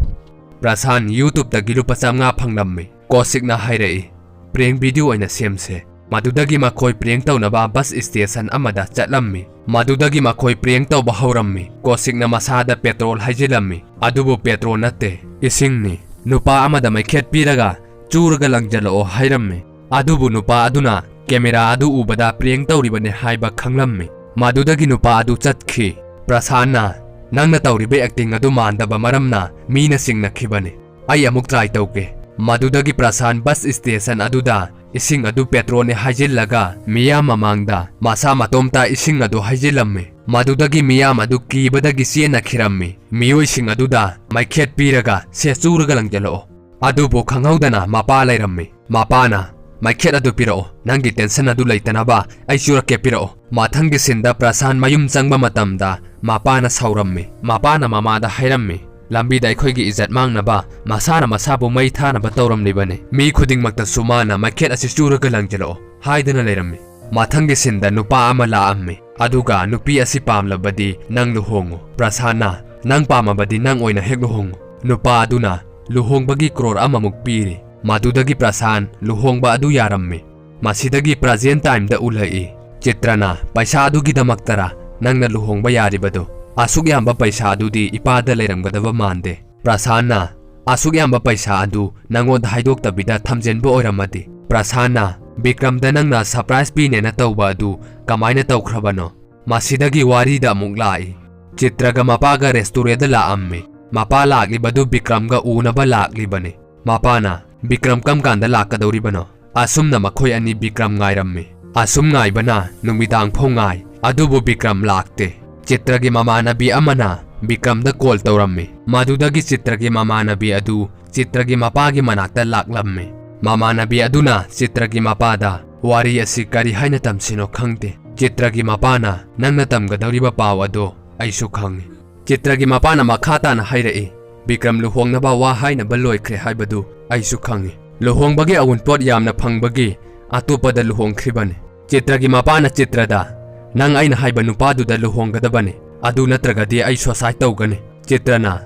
ꯄ꯭ꯔꯁꯥꯟ YouTubeꯇꯒꯤ ꯂꯨꯄꯥ ꯆꯥꯝꯃꯉꯥ ꯐꯪꯂꯝꯃꯤ꯫ ꯀꯣꯁꯤꯛꯅ ꯍꯥꯏꯔꯛꯏ, "Prank video ꯑꯣꯏꯅ ꯁꯦꯝꯁꯦ"꯫ ꯃꯗꯨꯗꯒꯤ ꯃꯈꯣꯏ prank ꯇꯧꯅꯕ bus station ꯑꯃꯗ ꯆꯠꯂꯝꯃꯤ꯫ ꯃꯗꯨꯗꯒꯤ ꯃꯈꯣꯏ prank ꯇꯧꯕ ꯍꯧꯔꯝꯃꯤ꯫ ꯀꯣꯁꯤꯛꯅ ꯃꯁꯥꯗ petrol ꯍꯩꯖꯤꯜꯂꯝꯃꯤ꯫ ꯑꯗꯨꯕꯨ petrol ꯅꯠꯇꯦ, ꯏꯁꯤꯡꯅꯤ꯫ ꯅꯨꯄꯥ ꯑꯃꯗ ꯃꯩꯈꯦꯠ ꯄꯤꯔꯒ ꯆꯨꯔꯒ ꯂꯪꯖꯜꯂꯛꯑꯣ ꯍꯥꯏꯔꯝꯃꯤ꯫ ꯑꯗꯨꯕꯨ ꯅꯨꯄꯥ ꯑꯗꯨꯅ camera ꯑꯗꯨ ꯎꯕꯗ prank ꯇꯧꯔꯤꯕꯅꯤ ꯍꯥꯏꯕ ꯈꯪꯂꯝꯃꯤ꯫ ꯃꯗꯨꯗꯒꯤ ꯅꯨꯄꯥ ꯑꯗꯨ ꯆꯠꯈꯤ꯫ ꯄ꯭ꯔꯁꯥꯟꯅ, "ꯅꯪꯅ ꯇꯧꯔꯤꯕ acting ꯑꯗꯨ ꯃꯥꯟꯗꯕ ꯃꯔꯝꯅ ꯃꯤꯅ ꯆꯤꯡꯅꯈꯤꯕꯅꯤ꯫ ꯑꯩ ꯑꯃꯨꯛ try ꯇꯧꯒꯦ"꯫ ꯃꯗꯨꯗꯒꯤ ꯄ꯭ꯔꯁꯥꯟ bus station ꯑꯗꯨꯗ ꯏꯁꯤꯡ ꯑꯗꯨ petrolꯅꯤ ꯍꯥꯏꯖꯤꯜꯂꯒ ꯃꯤꯌꯥꯝ ꯃꯃꯥꯡꯗ ꯃꯁꯥ ꯃꯇꯣꯝꯇ ꯏꯁꯤꯡ ꯑꯗꯨ ꯍꯩꯖꯤꯜꯂꯝꯃꯤ꯫ ꯃꯗꯨꯗꯒꯤ ꯃꯤꯌꯥꯝ ꯑꯗꯨ ꯀꯤꯕꯗꯒꯤ ꯆꯦꯟꯅꯈꯤꯔꯝꯃꯤ꯫ ꯃꯤꯑꯣꯏꯁꯤꯡ ꯑꯗꯨꯗ ꯃꯩꯈꯦꯠ ꯄꯤꯔꯒ, "ꯁꯦ, ꯆꯨꯔꯒ ꯂꯪꯖꯜꯂꯛꯑꯣ"꯫ ꯑꯗꯨꯕꯨ ꯈꯪꯍꯧꯗꯅ ꯃꯄꯥ ꯂꯩꯔꯝꯃꯤ꯫ ꯃꯄꯥꯅ "ꯃꯩꯈꯦꯠ ꯑꯗꯨ ꯄꯤꯔꯛꯑꯣ, ꯅꯪꯒꯤ tension ꯑꯗꯨ ꯂꯩꯇꯅꯕ ꯑꯩ ꯆꯨꯔꯛꯀꯦ, ꯄꯤꯔꯛꯑꯣ"꯫ ꯃꯊꯪꯒꯤ sceneꯗ ꯄ꯭ꯔꯁꯥꯟ ꯃꯌꯨꯝ ꯆꯪꯕ ꯃꯇꯝꯗ ꯃꯄꯥꯅ ꯁꯥꯎꯔꯝꯃꯤ꯫ ꯃꯄꯥꯅ ꯃꯃꯥꯗ ꯍꯥꯏꯔꯝꯃꯤ, "ꯂꯝꯕꯤꯗ ꯑꯩꯈꯣꯏꯒꯤ ꯏꯖꯠ ꯃꯥꯡꯅꯕ ꯃꯁꯥꯅ ꯃꯁꯥꯕꯨ ꯃꯩ ꯊꯥꯅꯕ ꯇꯧꯔꯝꯂꯤꯕꯅꯤ꯫ ꯃꯤ ꯈꯨꯗꯤꯡꯃꯛꯇꯁꯨ ꯃꯥꯅ 'ꯃꯩꯈꯦꯠ ꯑꯁꯤ ꯆꯨꯔꯒ ꯂꯪꯖꯜꯂꯛꯑꯣ' ꯍꯥꯏꯗꯨꯅ ꯂꯩꯔꯝꯃꯤ"꯫ ꯃꯊꯪꯒꯤ sceneꯗ ꯅꯨꯄꯥ ꯑꯃ ꯂꯥꯛꯑꯝꯃꯤ, ꯑꯗꯨꯒ "ꯅꯨꯄꯤ ꯑꯁꯤ ꯄꯥꯝꯂꯕꯗꯤ ꯅꯪ ꯂꯨꯍꯣꯡꯉꯨ꯫ ꯄ꯭ꯔꯁꯥꯟꯅ, ꯅꯪ ꯄꯥꯝꯃꯕꯗꯤ ꯅꯪ ꯑꯣꯏꯅ ꯍꯦꯛ ꯂꯨꯍꯣꯡꯉꯨ"꯫ ꯅꯨꯄꯥ ꯑꯗꯨꯅ ꯂꯨꯍꯣꯡꯕꯒꯤ ꯀ꯭ꯔꯣꯔ ꯑꯃꯃꯨꯛ ꯄꯤꯔꯤ꯫ ꯃꯗꯨꯗꯒꯤ ꯄ꯭ꯔꯁꯥꯟ ꯂꯨꯍꯣꯡꯕ ꯑꯗꯨ ꯌꯥꯔꯝꯃꯤ꯫ ꯃꯁꯤꯗꯒꯤ present timeꯗ ꯎꯠꯂꯛꯏ꯫ ꯆꯤꯇ꯭ꯔꯅ, "ꯄꯩꯁꯥ ꯑꯗꯨꯒꯤꯗꯃꯛꯇꯔꯥ ꯅꯪꯅ ꯂꯨꯍꯣꯡꯕ ꯌꯥꯔꯤꯕꯗꯨ? ꯑꯁꯨꯛ ꯌꯥꯝꯕ ꯄꯩꯁꯥ ꯑꯗꯨꯗꯤ ꯏꯄꯥꯗ ꯂꯩꯔꯝꯒꯗꯕ ꯃꯥꯟꯗꯦ"꯫ ꯄ꯭ꯔꯁꯥꯟꯅ, "ꯑꯁꯨꯛ ꯌꯥꯝꯕ ꯄꯩꯁꯥ ꯑꯗꯨ ꯅꯪꯉꯣꯟꯗ ꯍꯥꯏꯗꯣꯛꯇꯕꯤꯗ ꯊꯝꯖꯤꯟꯕ ꯑꯣꯏꯔꯝꯃꯗꯤ"꯫ ꯄ꯭ꯔꯁꯥꯟꯅ, "ꯕꯤꯀ꯭ꯔꯝꯗ ꯅꯪꯅ surprise ꯄꯤꯅꯦꯅ ꯇꯧꯕ ꯑꯗꯨ ꯀꯃꯥꯏꯅ ꯇꯧꯈ꯭ꯔꯕꯅꯣ?" ꯃꯁꯤꯗꯒꯤ ꯋꯥꯔꯤꯗ ꯑꯃꯨꯛ ꯂꯥꯛꯏ꯫ ꯆꯤꯇ꯭ꯔꯒ ꯃꯄꯥꯒ restaurantꯗ ꯂꯥꯛꯑꯝꯃꯤ꯫ ꯃꯄꯥ ꯂꯥꯛꯂꯤꯕꯗꯨ ꯕꯤꯀ꯭ꯔꯝꯒ ꯎꯅꯕ ꯂꯥꯛꯂꯤꯕꯅꯤ꯫ ꯃꯄꯥꯅ, "ꯕꯤꯀ꯭ꯔꯝ ꯀꯝ ꯀꯥꯟꯗ ꯂꯥꯛꯀꯗꯧꯔꯤꯕꯅꯣ?" ꯑꯁꯨꯝꯅ ꯃꯈꯣꯏ ꯑꯅꯤ ꯕꯤꯀ꯭ꯔꯝ ꯉꯥꯏꯔꯝꯃꯤ꯫ ꯑꯁꯨꯝ ꯉꯥꯏꯕꯅ ꯅꯨꯃꯤꯗꯥꯡ ꯐꯥꯎ ꯉꯥꯏ, ꯑꯗꯨꯕꯨ ꯕꯤꯀ꯭ꯔꯝ ꯂꯥꯛꯇꯦ꯫ ꯆꯤꯇ꯭ꯔꯒꯤ ꯃꯃꯥꯟꯅꯕꯤ ꯑꯃꯅ ꯕꯤꯀ꯭ꯔꯝꯗ call ꯇꯧꯔꯝꯃꯤ꯫ ꯃꯗꯨꯗꯒꯤ ꯆꯤꯇ꯭ꯔꯒꯤ ꯃꯃꯥꯟꯅꯕꯤ ꯑꯗꯨ ꯆꯤꯇ꯭ꯔꯒꯤ ꯃꯄꯥꯒꯤ ꯃꯅꯥꯛꯇ ꯂꯥꯛꯂꯝꯃꯤ꯫ ꯃꯃꯥꯟꯅꯕꯤ ꯑꯗꯨꯅ ꯆꯤꯇ꯭ꯔꯒꯤ ꯃꯄꯥꯗ ꯋꯥꯔꯤ ꯑꯁꯤ ꯀꯔꯤ ꯍꯥꯏꯅ ꯇꯝꯁꯤꯅꯣ ꯈꯪꯗꯦ꯫ ꯆꯤꯇ꯭ꯔꯒꯤ ꯃꯄꯥꯅ, "ꯅꯪꯅ ꯇꯝꯒꯗꯧꯔꯤꯕ ꯄꯥꯎ ꯑꯗꯣ ꯑꯩꯁꯨ ꯈꯪꯏ"꯫ ꯆꯤꯇ꯭ꯔꯒꯤ ꯃꯄꯥꯅ ꯃꯈꯥ ꯇꯥꯅ ꯍꯥꯏꯔꯛꯏ, "ꯕꯤꯀ꯭ꯔꯝ ꯂꯨꯍꯣꯡꯅꯕ ꯋꯥ ꯍꯥꯏꯅꯕ ꯂꯣꯏꯈ꯭ꯔꯦ ꯍꯥꯏꯕꯗꯨ ꯑꯩꯁꯨ ꯈꯪꯏ꯫ ꯂꯨꯍꯣꯡꯕꯒꯤ ꯑꯎꯟꯄꯣꯠ ꯌꯥꯝꯅ ꯐꯪꯕꯒꯤ ꯑꯇꯣꯞꯄꯗ ꯂꯨꯍꯣꯡꯈ꯭ꯔꯤꯕꯅꯤ"꯫ ꯆꯤꯇ꯭ꯔꯒꯤ ꯃꯄꯥꯅ ꯆꯤꯇ꯭ꯔꯗ, "ꯅꯪ ꯑꯩꯅ ꯍꯥꯏꯕ ꯅꯨꯄꯥꯗꯨꯗ ꯂꯨꯍꯣꯡꯒꯗꯕꯅꯤ, ꯑꯗꯨ ꯅꯠꯇ꯭ꯔꯒꯗꯤ ꯑꯩ suicide ꯇꯧꯒꯅꯤ"꯫ ꯆꯤꯇ꯭ꯔꯅ,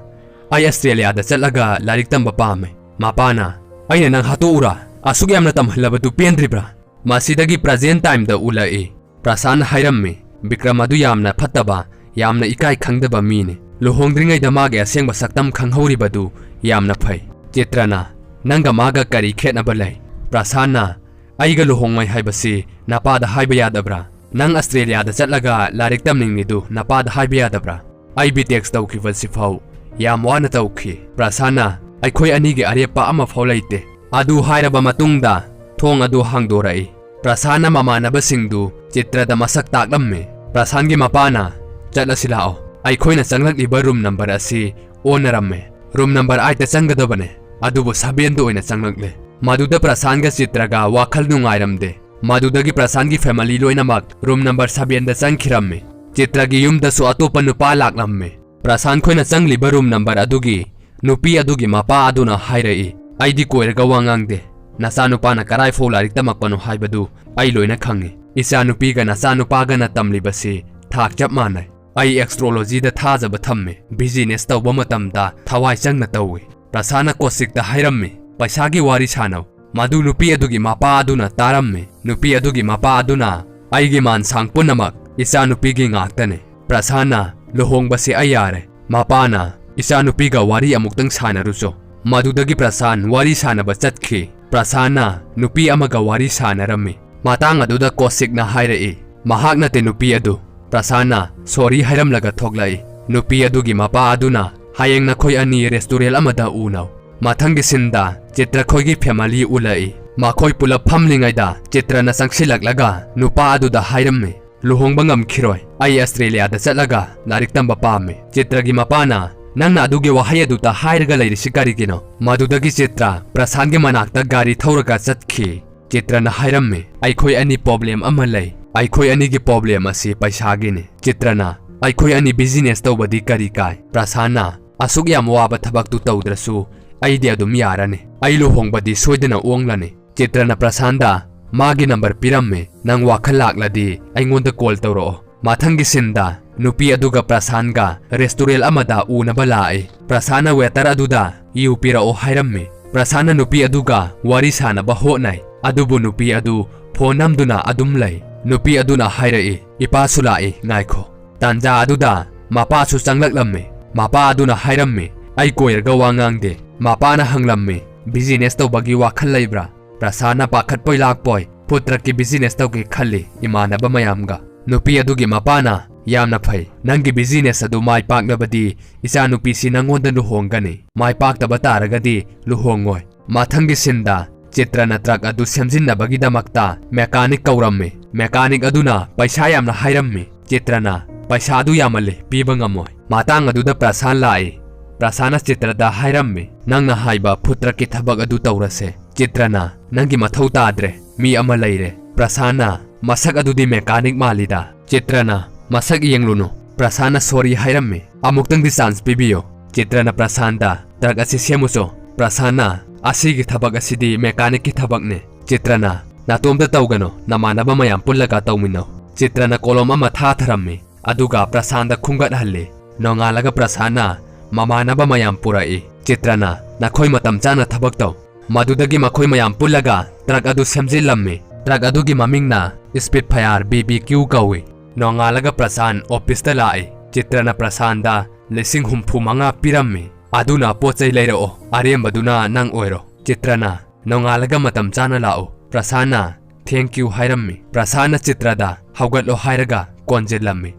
"ꯑꯩ ꯑꯁꯇ꯭ꯔꯦꯂꯤꯌꯥꯗ ꯆꯠꯂꯒ ꯂꯥꯏꯔꯤꯛ ꯇꯝꯕ ꯄꯥꯝꯃꯤ"꯫ ꯃꯄꯥꯅ, "ꯑꯩꯅ ꯅꯪ ꯍꯥꯠꯇꯣꯛꯎꯔꯥ? ꯑꯁꯨꯛ ꯌꯥꯝꯅ ꯇꯝꯍꯜꯂꯕꯗꯨ ꯄꯦꯟꯗ꯭ꯔꯤꯕ꯭ꯔꯥ?" ꯃꯁꯤꯗꯒꯤ present timeꯗ ꯎꯠꯂꯛꯏ꯫ ꯄ꯭ꯔꯁꯥꯟꯅ ꯍꯥꯏꯔꯝꯃꯤ, "ꯕꯤꯀ꯭ꯔꯝ ꯑꯗꯨ ꯌꯥꯝꯅ ꯐꯠꯇꯕ, ꯌꯥꯝꯅ ꯏꯀꯥꯏ ꯈꯪꯗꯕ ꯃꯤꯅꯤ꯫ ꯂꯨꯍꯣꯡꯗ꯭ꯔꯤꯉꯩꯗ ꯃꯥꯒꯤ ꯑꯁꯦꯡꯕ ꯁꯛꯇꯝ ꯈꯪꯍꯧꯔꯤꯕꯗꯨ ꯌꯥꯝꯅ ꯐꯩ"꯫ ꯆꯤꯇ꯭ꯔꯅ, "ꯅꯪꯒ ꯃꯥꯒ ꯀꯔꯤ ꯈꯦꯠꯅꯕ ꯂꯩ?" ꯄ꯭ꯔꯁꯥꯟꯅ, "ꯑꯩꯒ ꯂꯨꯍꯣꯡꯉꯣꯏ ꯍꯥꯏꯕꯁꯤ ꯅꯄꯥꯗ ꯍꯥꯏꯕ ꯌꯥꯗꯕ꯭ꯔꯥ? ꯅꯪ ꯑꯁꯇ꯭ꯔꯦꯂꯤꯌꯥꯗ ꯆꯠꯂꯒ ꯂꯥꯏꯔꯤꯛ ꯇꯝꯅꯤꯡꯂꯤꯗꯨ ꯅꯄꯥꯗ ꯍꯥꯏꯕ ꯌꯥꯗꯕ꯭ꯔꯥ? ꯑꯩ B.Tech ꯇꯧꯈꯤꯕꯁꯤꯐꯥꯎ ꯌꯥꯝ ꯋꯥꯅ ꯇꯧꯈꯤ"꯫ ꯄ꯭ꯔꯁꯥꯟꯅ, "ꯑꯩꯈꯣꯏ ꯑꯅꯤꯒꯤ ꯑꯔꯦꯞꯄ ꯑꯃꯐꯥꯎ ꯂꯩꯇꯦ"꯫ ꯑꯗꯨ ꯍꯥꯏꯔꯕ ꯃꯇꯨꯡꯗ ꯊꯣꯡ ꯑꯗꯨ ꯍꯥꯡꯗꯣꯔꯛꯏ꯫ ꯄ꯭ꯔꯁꯥꯟꯅ ꯃꯃꯥꯟꯅꯕꯁꯤꯡꯗꯨ ꯆꯤꯇ꯭ꯔꯗ ꯃꯁꯛ ꯇꯥꯛꯂꯝꯃꯤ꯫ ꯄ꯭ꯔꯁꯥꯟꯒꯤ ꯃꯄꯥꯅ, "ꯆꯠꯂꯁꯤ ꯂꯥꯛꯑꯣ, ꯑꯩꯈꯣꯏꯅ ꯆꯪꯂꯛꯂꯤꯕ ꯔꯨꯝ ꯅꯝꯕꯔ ꯑꯁꯤ ꯑꯣꯟꯅꯔꯝꯃꯦ꯫ ꯔꯨꯝ ꯅꯝꯕꯔ ꯑꯥꯏꯠꯇ ꯆꯪꯒꯗꯕꯅꯦ, ꯑꯗꯨꯕꯨ ꯁꯚꯦꯟꯗ ꯑꯣꯏꯅ ꯆꯪꯂꯛꯂꯦ꯫" ꯃꯗꯨꯗ ꯄ꯭ꯔꯁꯥꯟꯒ ꯆꯤꯇ꯭ꯔꯒ ꯋꯥꯈꯜ ꯅꯨꯡꯉꯥꯏꯔꯝꯗꯦ꯫ ꯃꯗꯨꯗꯒꯤ ꯄ꯭ꯔꯁꯥꯟꯒꯤ ꯐꯦꯃꯤꯂꯤ ꯂꯣꯏꯅꯃꯛ ꯔꯨꯝ ꯅꯝꯕꯔ ꯁꯚꯦꯟꯗ ꯆꯪꯈꯤꯔꯝꯃꯤ꯫ ꯆꯤꯇ꯭ꯔꯒꯤ ꯌꯨꯝꯗꯁꯨ ꯑꯇꯣꯞꯄ ꯅꯨꯄꯥ ꯂꯥꯛꯂꯝꯃꯤ꯫ ꯄ꯭ꯔꯁꯥꯟ ꯈꯣꯏꯅ ꯆꯪꯂꯤꯕ ꯔꯨꯝ ꯅꯝꯕꯔ ꯑꯗꯨꯒꯤ ꯅꯨꯄꯤ ꯑꯗꯨꯒꯤ ꯃꯄꯥ ꯑꯗꯨꯅ ꯍꯥꯏꯔꯛꯏ, "ꯑꯩꯗꯤ ꯀꯣꯏꯔꯒ ꯋꯥ ꯉꯥꯡꯗꯦ꯫ ꯅꯆꯥꯅꯨꯄꯥꯅ ꯀꯔꯥꯏꯐꯥꯎ ꯂꯥꯏꯔꯤꯛ ꯇꯝꯃꯛꯄꯅꯣ ꯍꯥꯏꯕꯗꯨ ꯑꯩ ꯂꯣꯏꯅ ꯈꯪꯏ꯫ ꯏꯆꯥꯅꯨꯄꯤꯒ ꯅꯆꯥꯅꯨꯄꯥꯒꯅ ꯇꯝꯂꯤꯕꯁꯤ ꯊꯥꯛ ꯆꯞ ꯃꯥꯟꯅꯩ꯫ ꯑꯩ ꯑꯦꯁꯇ꯭ꯔꯣꯂꯣꯖꯤꯗ ꯊꯥꯖꯕ ꯊꯝꯃꯤ꯫ ꯕꯤꯖꯤꯅꯦꯁ ꯇꯧꯕ ꯃꯇꯝꯗ ꯊꯋꯥꯏ ꯆꯪꯅ ꯇꯧꯏ꯫" ꯄ꯭ꯔꯁꯥꯟꯅ ꯀꯣꯁꯤꯛꯇ ꯍꯥꯏꯔꯝꯃꯤ, "ꯄꯩꯁꯥꯒꯤ ꯋꯥꯔꯤ ꯁꯥꯟꯅꯧ꯫ ꯃꯗꯨ ꯅꯨꯄꯤ ꯑꯗꯨꯒꯤ ꯃꯄꯥ ꯑꯗꯨꯅ ꯇꯥꯔꯝꯃꯤ꯫ ꯅꯨꯄꯤ ꯑꯗꯨꯒꯤ ꯃꯄꯥ ꯑꯗꯨꯅ, "ꯑꯩꯒꯤ ꯃꯥꯟꯁꯥꯡ ꯄꯨꯝꯅꯃꯛ ꯏꯆꯥꯅꯨꯄꯤꯒꯤ ꯉꯥꯛꯇꯅꯤ꯫ ꯄ꯭ꯔꯁꯥꯟꯅ, ꯂꯨꯍꯣꯡꯕꯁꯤ ꯑꯩ ꯌꯥꯔꯦ꯫" ꯃꯄꯥꯅ, "ꯏꯆꯥꯅꯨꯄꯤꯒ ꯋꯥꯔꯤ ꯑꯃꯨꯛꯇꯪ ꯁꯥꯟꯅꯔꯨꯆꯣ꯫" ꯃꯗꯨꯗꯒꯤ ꯄ꯭ꯔꯁꯥꯟ ꯋꯥꯔꯤ ꯁꯥꯟꯅꯕ ꯆꯠꯈꯤ꯫ ꯄ꯭ꯔꯁꯥꯟꯅ ꯅꯨꯄꯤ ꯑꯃꯒ ꯋꯥꯔꯤ ꯁꯥꯟꯅꯔꯝꯃꯤ꯫ ꯃꯇꯥꯡ ꯑꯗꯨꯗ ꯀꯣꯁꯤꯛꯅ ꯍꯥꯏꯔꯛꯏ, "ꯃꯍꯥꯛ ꯅꯠꯇꯦ ꯅꯨꯄꯤ ꯑꯗꯨ꯫" ꯄ꯭ꯔꯁꯥꯟꯅ ꯁꯣꯔꯤ ꯍꯥꯏꯔꯝꯂꯒ ꯊꯣꯛꯂꯛꯏ꯫ ꯅꯨꯄꯤ ꯑꯗꯨꯒꯤ ꯃꯄꯥ ꯑꯗꯨꯅ, "ꯍꯌꯦꯡ ꯅꯈꯣꯏ ꯑꯅꯤ ꯔꯦꯁꯇꯨꯔꯦꯟ ꯑꯃꯗ ꯎꯅꯧ꯫" ꯃꯊꯪꯒꯤ ꯁꯤꯟꯗ ꯆꯤꯇ꯭ꯔ ꯈꯣꯏꯒꯤ ꯐꯦꯃꯤꯂꯤ ꯎꯠꯂꯛꯏ꯫ ꯃꯈꯣꯏ ꯄꯨꯂꯞ ꯐꯝꯂꯤꯉꯩꯗ ꯆꯤꯇ꯭ꯔꯅ ꯆꯪꯁꯤꯜꯂꯛꯂꯒ ꯅꯨꯄꯥ ꯑꯗꯨꯗ ꯍꯥꯏꯔꯝꯃꯤ, "ꯂꯨꯍꯣꯡꯕ ꯉꯝꯈꯤꯔꯣꯏ꯫ ꯑꯩ ꯑꯁꯇ꯭ꯔꯦꯂꯤꯌꯥꯗ ꯆꯠꯂꯒ ꯂꯥꯏꯔꯤꯛ ꯇꯝꯕ ꯄꯥꯝꯃꯤ꯫" ꯆꯤꯇ꯭ꯔꯒꯤ ꯃꯄꯥꯅ, "ꯅꯪꯅ ꯑꯗꯨꯒꯤ ꯋꯥꯍꯩ ꯑꯗꯨꯇ ꯍꯥꯏꯔꯒ ꯂꯩꯔꯤꯁꯤ ꯀꯔꯤꯒꯤꯅꯣ?" ꯃꯗꯨꯗꯒꯤ ꯆꯤꯇ꯭ꯔ ꯄ꯭ꯔꯁꯥꯟꯒꯤ ꯃꯅꯥꯛꯇ ꯒꯥꯔꯤ ꯊꯧꯔꯒ ꯆꯠꯈꯤ꯫ ꯆꯤꯇ꯭ꯔꯅ ꯍꯥꯏꯔꯝꯃꯤ, "ꯑꯩꯈꯣꯏ ꯑꯅꯤ ꯄ꯭ꯔꯣꯕ꯭ꯂꯦꯝ ꯑꯃ ꯂꯩ꯫ ꯑꯩꯈꯣꯏ ꯑꯅꯤꯒꯤ ꯄ꯭ꯔꯣꯕ꯭ꯂꯦꯝ ꯑꯁꯤ ꯄꯩꯁꯥꯒꯤꯅꯤ꯫" ꯆꯤꯇ꯭ꯔꯅ, "ꯑꯩꯈꯣꯏ ꯑꯅꯤ ꯕꯤꯖꯤꯅꯦꯁ ꯇꯧꯕꯗꯤ ꯀꯔꯤ ꯀꯥꯏ?" ꯄ꯭ꯔꯁꯥꯟꯅ, "ꯑꯁꯨꯛ ꯌꯥꯝ ꯋꯥꯕ ꯊꯕꯛꯇꯨ ꯇꯧꯗ꯭ꯔꯁꯨ ꯑꯩꯗꯤ ꯑꯗꯨꯝ ꯌꯥꯔꯅꯤ꯫ ꯑꯩ ꯂꯨꯍꯣꯡꯕꯗꯤ ꯁꯣꯏꯗꯅ ꯑꯣꯡꯂꯅꯤ꯫" ꯆꯤꯇ꯭ꯔꯅ ꯄ꯭ꯔꯁꯥꯟꯗ ꯃꯥꯒꯤ ꯅꯝꯕꯔ ꯄꯤꯔꯝꯃꯤ, "ꯅꯪ ꯋꯥꯈꯜ ꯂꯥꯛꯂꯗꯤ ꯑꯩꯉꯣꯟꯗ ꯀꯣꯜ ꯇꯧꯔꯛꯑꯣ꯫" ꯃꯊꯪꯒꯤ ꯁꯤꯟꯗ ꯅꯨꯄꯤ ꯑꯗꯨꯒ ꯄ꯭ꯔꯁꯥꯟꯒ ꯔꯦꯁꯇꯨꯔꯦꯟ ꯑꯃꯗ ꯎꯅꯕ ꯂꯥꯛꯏ꯫ ꯄ꯭ꯔꯁꯥꯟꯅ ꯋꯦꯇꯔ ꯑꯗꯨꯗ ꯌꯨ ꯄꯤꯔꯛꯑꯣ ꯍꯥꯏꯔꯝꯃꯤ꯫ ꯄ꯭ꯔꯁꯥꯟꯅ ꯅꯨꯄꯤ ꯑꯗꯨꯒ ꯋꯥꯔꯤ ꯁꯥꯟꯅꯕ ꯍꯣꯠꯅꯩ, ꯑꯗꯨꯕꯨ ꯅꯨꯄꯤ ꯑꯗꯨ ꯐꯣꯟ ꯅꯝꯗꯨꯅ ꯑꯗꯨꯝ ꯂꯩ꯫ ꯅꯨꯄꯤ ꯑꯗꯨꯅ ꯍꯥꯏꯔꯛꯏ, "ꯏꯄꯥꯁꯨ ꯂꯥꯛꯏ, ꯉꯥꯏꯈꯣ꯫" ꯇꯥꯟꯖꯥ ꯑꯗꯨꯗ ꯃꯄꯥꯁꯨ ꯆꯪꯂꯛꯂꯝꯃꯤ꯫ ꯃꯄꯥ ꯑꯗꯨꯅ ꯍꯥꯏꯔꯝꯃꯤ, "ꯑꯩ ꯀꯣꯏꯔꯒ ꯋꯥ ꯉꯥꯡꯗꯦ꯫" ꯃꯄꯥꯅ ꯍꯪꯂꯝꯃꯤ, "ꯕꯤꯖꯤꯅꯦꯁ ꯇꯧꯕꯒꯤ ꯋꯥꯈꯜ ꯂꯩꯕ꯭ꯔꯥ?" ꯄ꯭ꯔꯁꯥꯟꯅ ꯄꯥꯈꯠꯄꯣꯏ ꯂꯥꯛꯄꯣꯏ, "ꯐꯨꯗ ꯇ꯭ꯔꯛꯀꯤ ꯕꯤꯖꯤꯅꯦꯁ ꯇꯧꯒꯦ ꯈꯜꯂꯤ ꯏꯃꯥꯟꯅꯕ ꯃꯌꯥꯝꯒ꯫" ꯅꯨꯄꯤ ꯑꯗꯨꯒꯤ ꯃꯄꯥꯅ, "ꯌꯥꯝꯅ ꯐꯩ, ꯅꯪꯒꯤ ꯕꯤꯖꯤꯅꯦꯁ ꯑꯗꯨ ꯃꯥꯏ ꯄꯥꯛꯂꯕꯗꯤ ꯏꯆꯥꯅꯨꯄꯤꯁꯤ ꯅꯪꯉꯣꯟꯗ ꯂꯨꯍꯣꯡꯒꯅꯤ, ꯃꯥꯏ ꯄꯥꯛꯇꯕ ꯇꯥꯔꯒꯗꯤ ꯂꯨꯍꯣꯡꯉꯣꯏ꯫" ꯃꯊꯪꯒꯤ ꯁꯤꯟꯗ ꯆꯤꯇ꯭ꯔꯅ ꯇ꯭ꯔꯛ ꯑꯗꯨ ꯁꯦꯝꯖꯤꯟꯅꯕꯒꯤꯗꯃꯛꯇ ꯃꯦꯀꯥꯅꯤꯛ ꯀꯧꯔꯝꯃꯤ꯫ ꯃꯦꯀꯥꯅꯤꯛ ꯑꯗꯨꯅ ꯄꯩꯁꯥ ꯌꯥꯝꯅ ꯍꯥꯏꯔꯝꯃꯤ꯫ ꯆꯤꯇ꯭ꯔꯅ, "ꯄꯩꯁꯥ ꯑꯗꯨ ꯌꯥꯝꯃꯜꯂꯤ, ꯄꯤꯕ ꯉꯝꯃꯣꯏ"꯫ ꯃꯇꯥꯡ ꯑꯗꯨꯗ ꯄ꯭ꯔꯁꯥꯟ ꯂꯥꯛꯏ꯫ ꯄ꯭ꯔꯁꯥꯟꯅ ꯆꯤꯇ꯭ꯔꯗ ꯍꯥꯏꯔꯝꯃꯤ, "ꯅꯪꯅ ꯍꯥꯏꯕ ꯐꯨꯗ ꯇ꯭ꯔꯛꯀꯤ ꯊꯕꯛ ꯑꯗꯨ ꯇꯧꯔꯁꯦ"꯫ ꯆꯤꯇ꯭ꯔꯅ, "ꯅꯪꯒꯤ ꯃꯊꯧ ꯇꯥꯗ꯭ꯔꯦ, ꯃꯤ ꯑꯃ ꯂꯩꯔꯦ"꯫ ꯄ꯭ꯔꯁꯥꯟꯅ, "ꯃꯁꯛ ꯑꯗꯨꯗꯤ ꯃꯦꯀꯥꯅꯤꯛ ꯃꯥꯜꯂꯤꯗ"꯫ ꯆꯤꯇ꯭ꯔꯅ, "ꯃꯁꯛ ꯌꯦꯡꯂꯨꯅꯨ"꯫ ꯄ꯭ꯔꯁꯥꯟꯅ, "ꯁꯣꯔꯤ" ꯍꯥꯏꯔꯝꯃꯤ, "ꯑꯃꯨꯛꯇꯪꯗꯤ ꯆꯥꯟꯁ ꯄꯤꯕꯤꯌꯨ"꯫ ꯆꯤꯇ꯭ꯔꯅ ꯄ꯭ꯔꯁꯥꯟꯗ, "ꯇ꯭ꯔꯛ ꯑꯁꯤ ꯁꯦꯝꯃꯨꯆꯣ"꯫ ꯄ꯭ꯔꯁꯥꯟꯅ, "ꯑꯁꯤꯒꯤ ꯊꯕꯛ ꯑꯁꯤꯗꯤ ꯃꯦꯀꯥꯅꯤꯛꯀꯤ ꯊꯕꯛꯅꯤ"꯫ ꯆꯤꯇ꯭ꯔꯅ, "ꯅꯥꯇꯣꯝꯇ ꯇꯧꯒꯅꯨ, ꯅꯃꯥꯟꯅꯕ ꯃꯌꯥꯝ ꯄꯨꯜꯂꯒ ꯇꯧꯃꯤꯟꯅꯧ"꯫ ꯆꯤꯇ꯭ꯔꯅ ꯀꯣꯂꯣꯝ ꯑꯃ ꯊꯥꯊꯔꯝꯃꯤ, ꯑꯗꯨꯒ ꯄ꯭ꯔꯁꯥꯟꯗ ꯈꯨꯝꯒꯠꯍꯜꯂꯤ꯫ ꯅꯣꯡꯉꯥꯜꯂꯒ ꯄ꯭ꯔꯁꯥꯟꯅ ꯃꯃꯥꯟꯅꯕ ꯃꯌꯥꯝ ꯄꯨꯔꯛꯏ꯫ ꯆꯤꯇ꯭ꯔꯅ, "ꯅꯈꯣꯏ ꯃꯇꯝ ꯆꯥꯅ ꯊꯕꯛ ꯇꯧ"꯫ ꯃꯗꯨꯗꯒꯤ ꯃꯈꯣꯏ ꯃꯌꯥꯝ ꯄꯨꯜꯂꯒ ꯇ꯭ꯔꯛ ꯑꯗꯨ ꯁꯦꯝꯖꯤꯜꯂꯝꯃꯤ꯫ ꯇ꯭ꯔꯛ ꯑꯗꯨꯒꯤ ꯃꯃꯤꯡꯅ speed fire B B Q ꯀꯧꯏ꯫ ꯅꯣꯡꯉꯥꯜꯂꯒ ꯄ꯭ꯔꯁꯥꯟ ꯑꯣꯐꯤꯁꯇ ꯂꯥꯛꯏ꯫ ꯆꯤꯇ꯭ꯔꯅ ꯄ꯭ꯔꯁꯥꯟꯗ ꯂꯤꯁꯤꯡ ꯍꯨꯝꯐꯨ ꯃꯉꯥ ꯄꯤꯔꯝꯃꯤ꯫ "ꯑꯗꯨꯅ ꯄꯣꯠ ꯆꯩ ꯂꯩꯔꯛꯑꯣ, ꯑꯔꯦꯝꯕꯗꯨꯅ ꯅꯪ ꯑꯣꯏꯔꯣ"꯫ ꯆꯤꯇ꯭ꯔꯅ, "ꯅꯣꯡꯉꯥꯜꯂꯒ ꯃꯇꯝ ꯆꯥꯅ ꯂꯥꯛꯎ"꯫ ꯄ꯭ꯔꯁꯥꯟꯅ, "ꯊꯦꯡꯀ꯭ꯌꯨ" ꯍꯥꯏꯔꯝꯃꯤ꯫ ꯄ꯭ꯔꯁꯥꯟꯅ ꯆꯤꯇ꯭ꯔꯗ, "ꯍꯧꯒꯠꯂꯣ" ꯍꯥꯏꯔꯒ ꯀꯣꯟꯖꯤꯜꯂꯝꯃꯤ꯫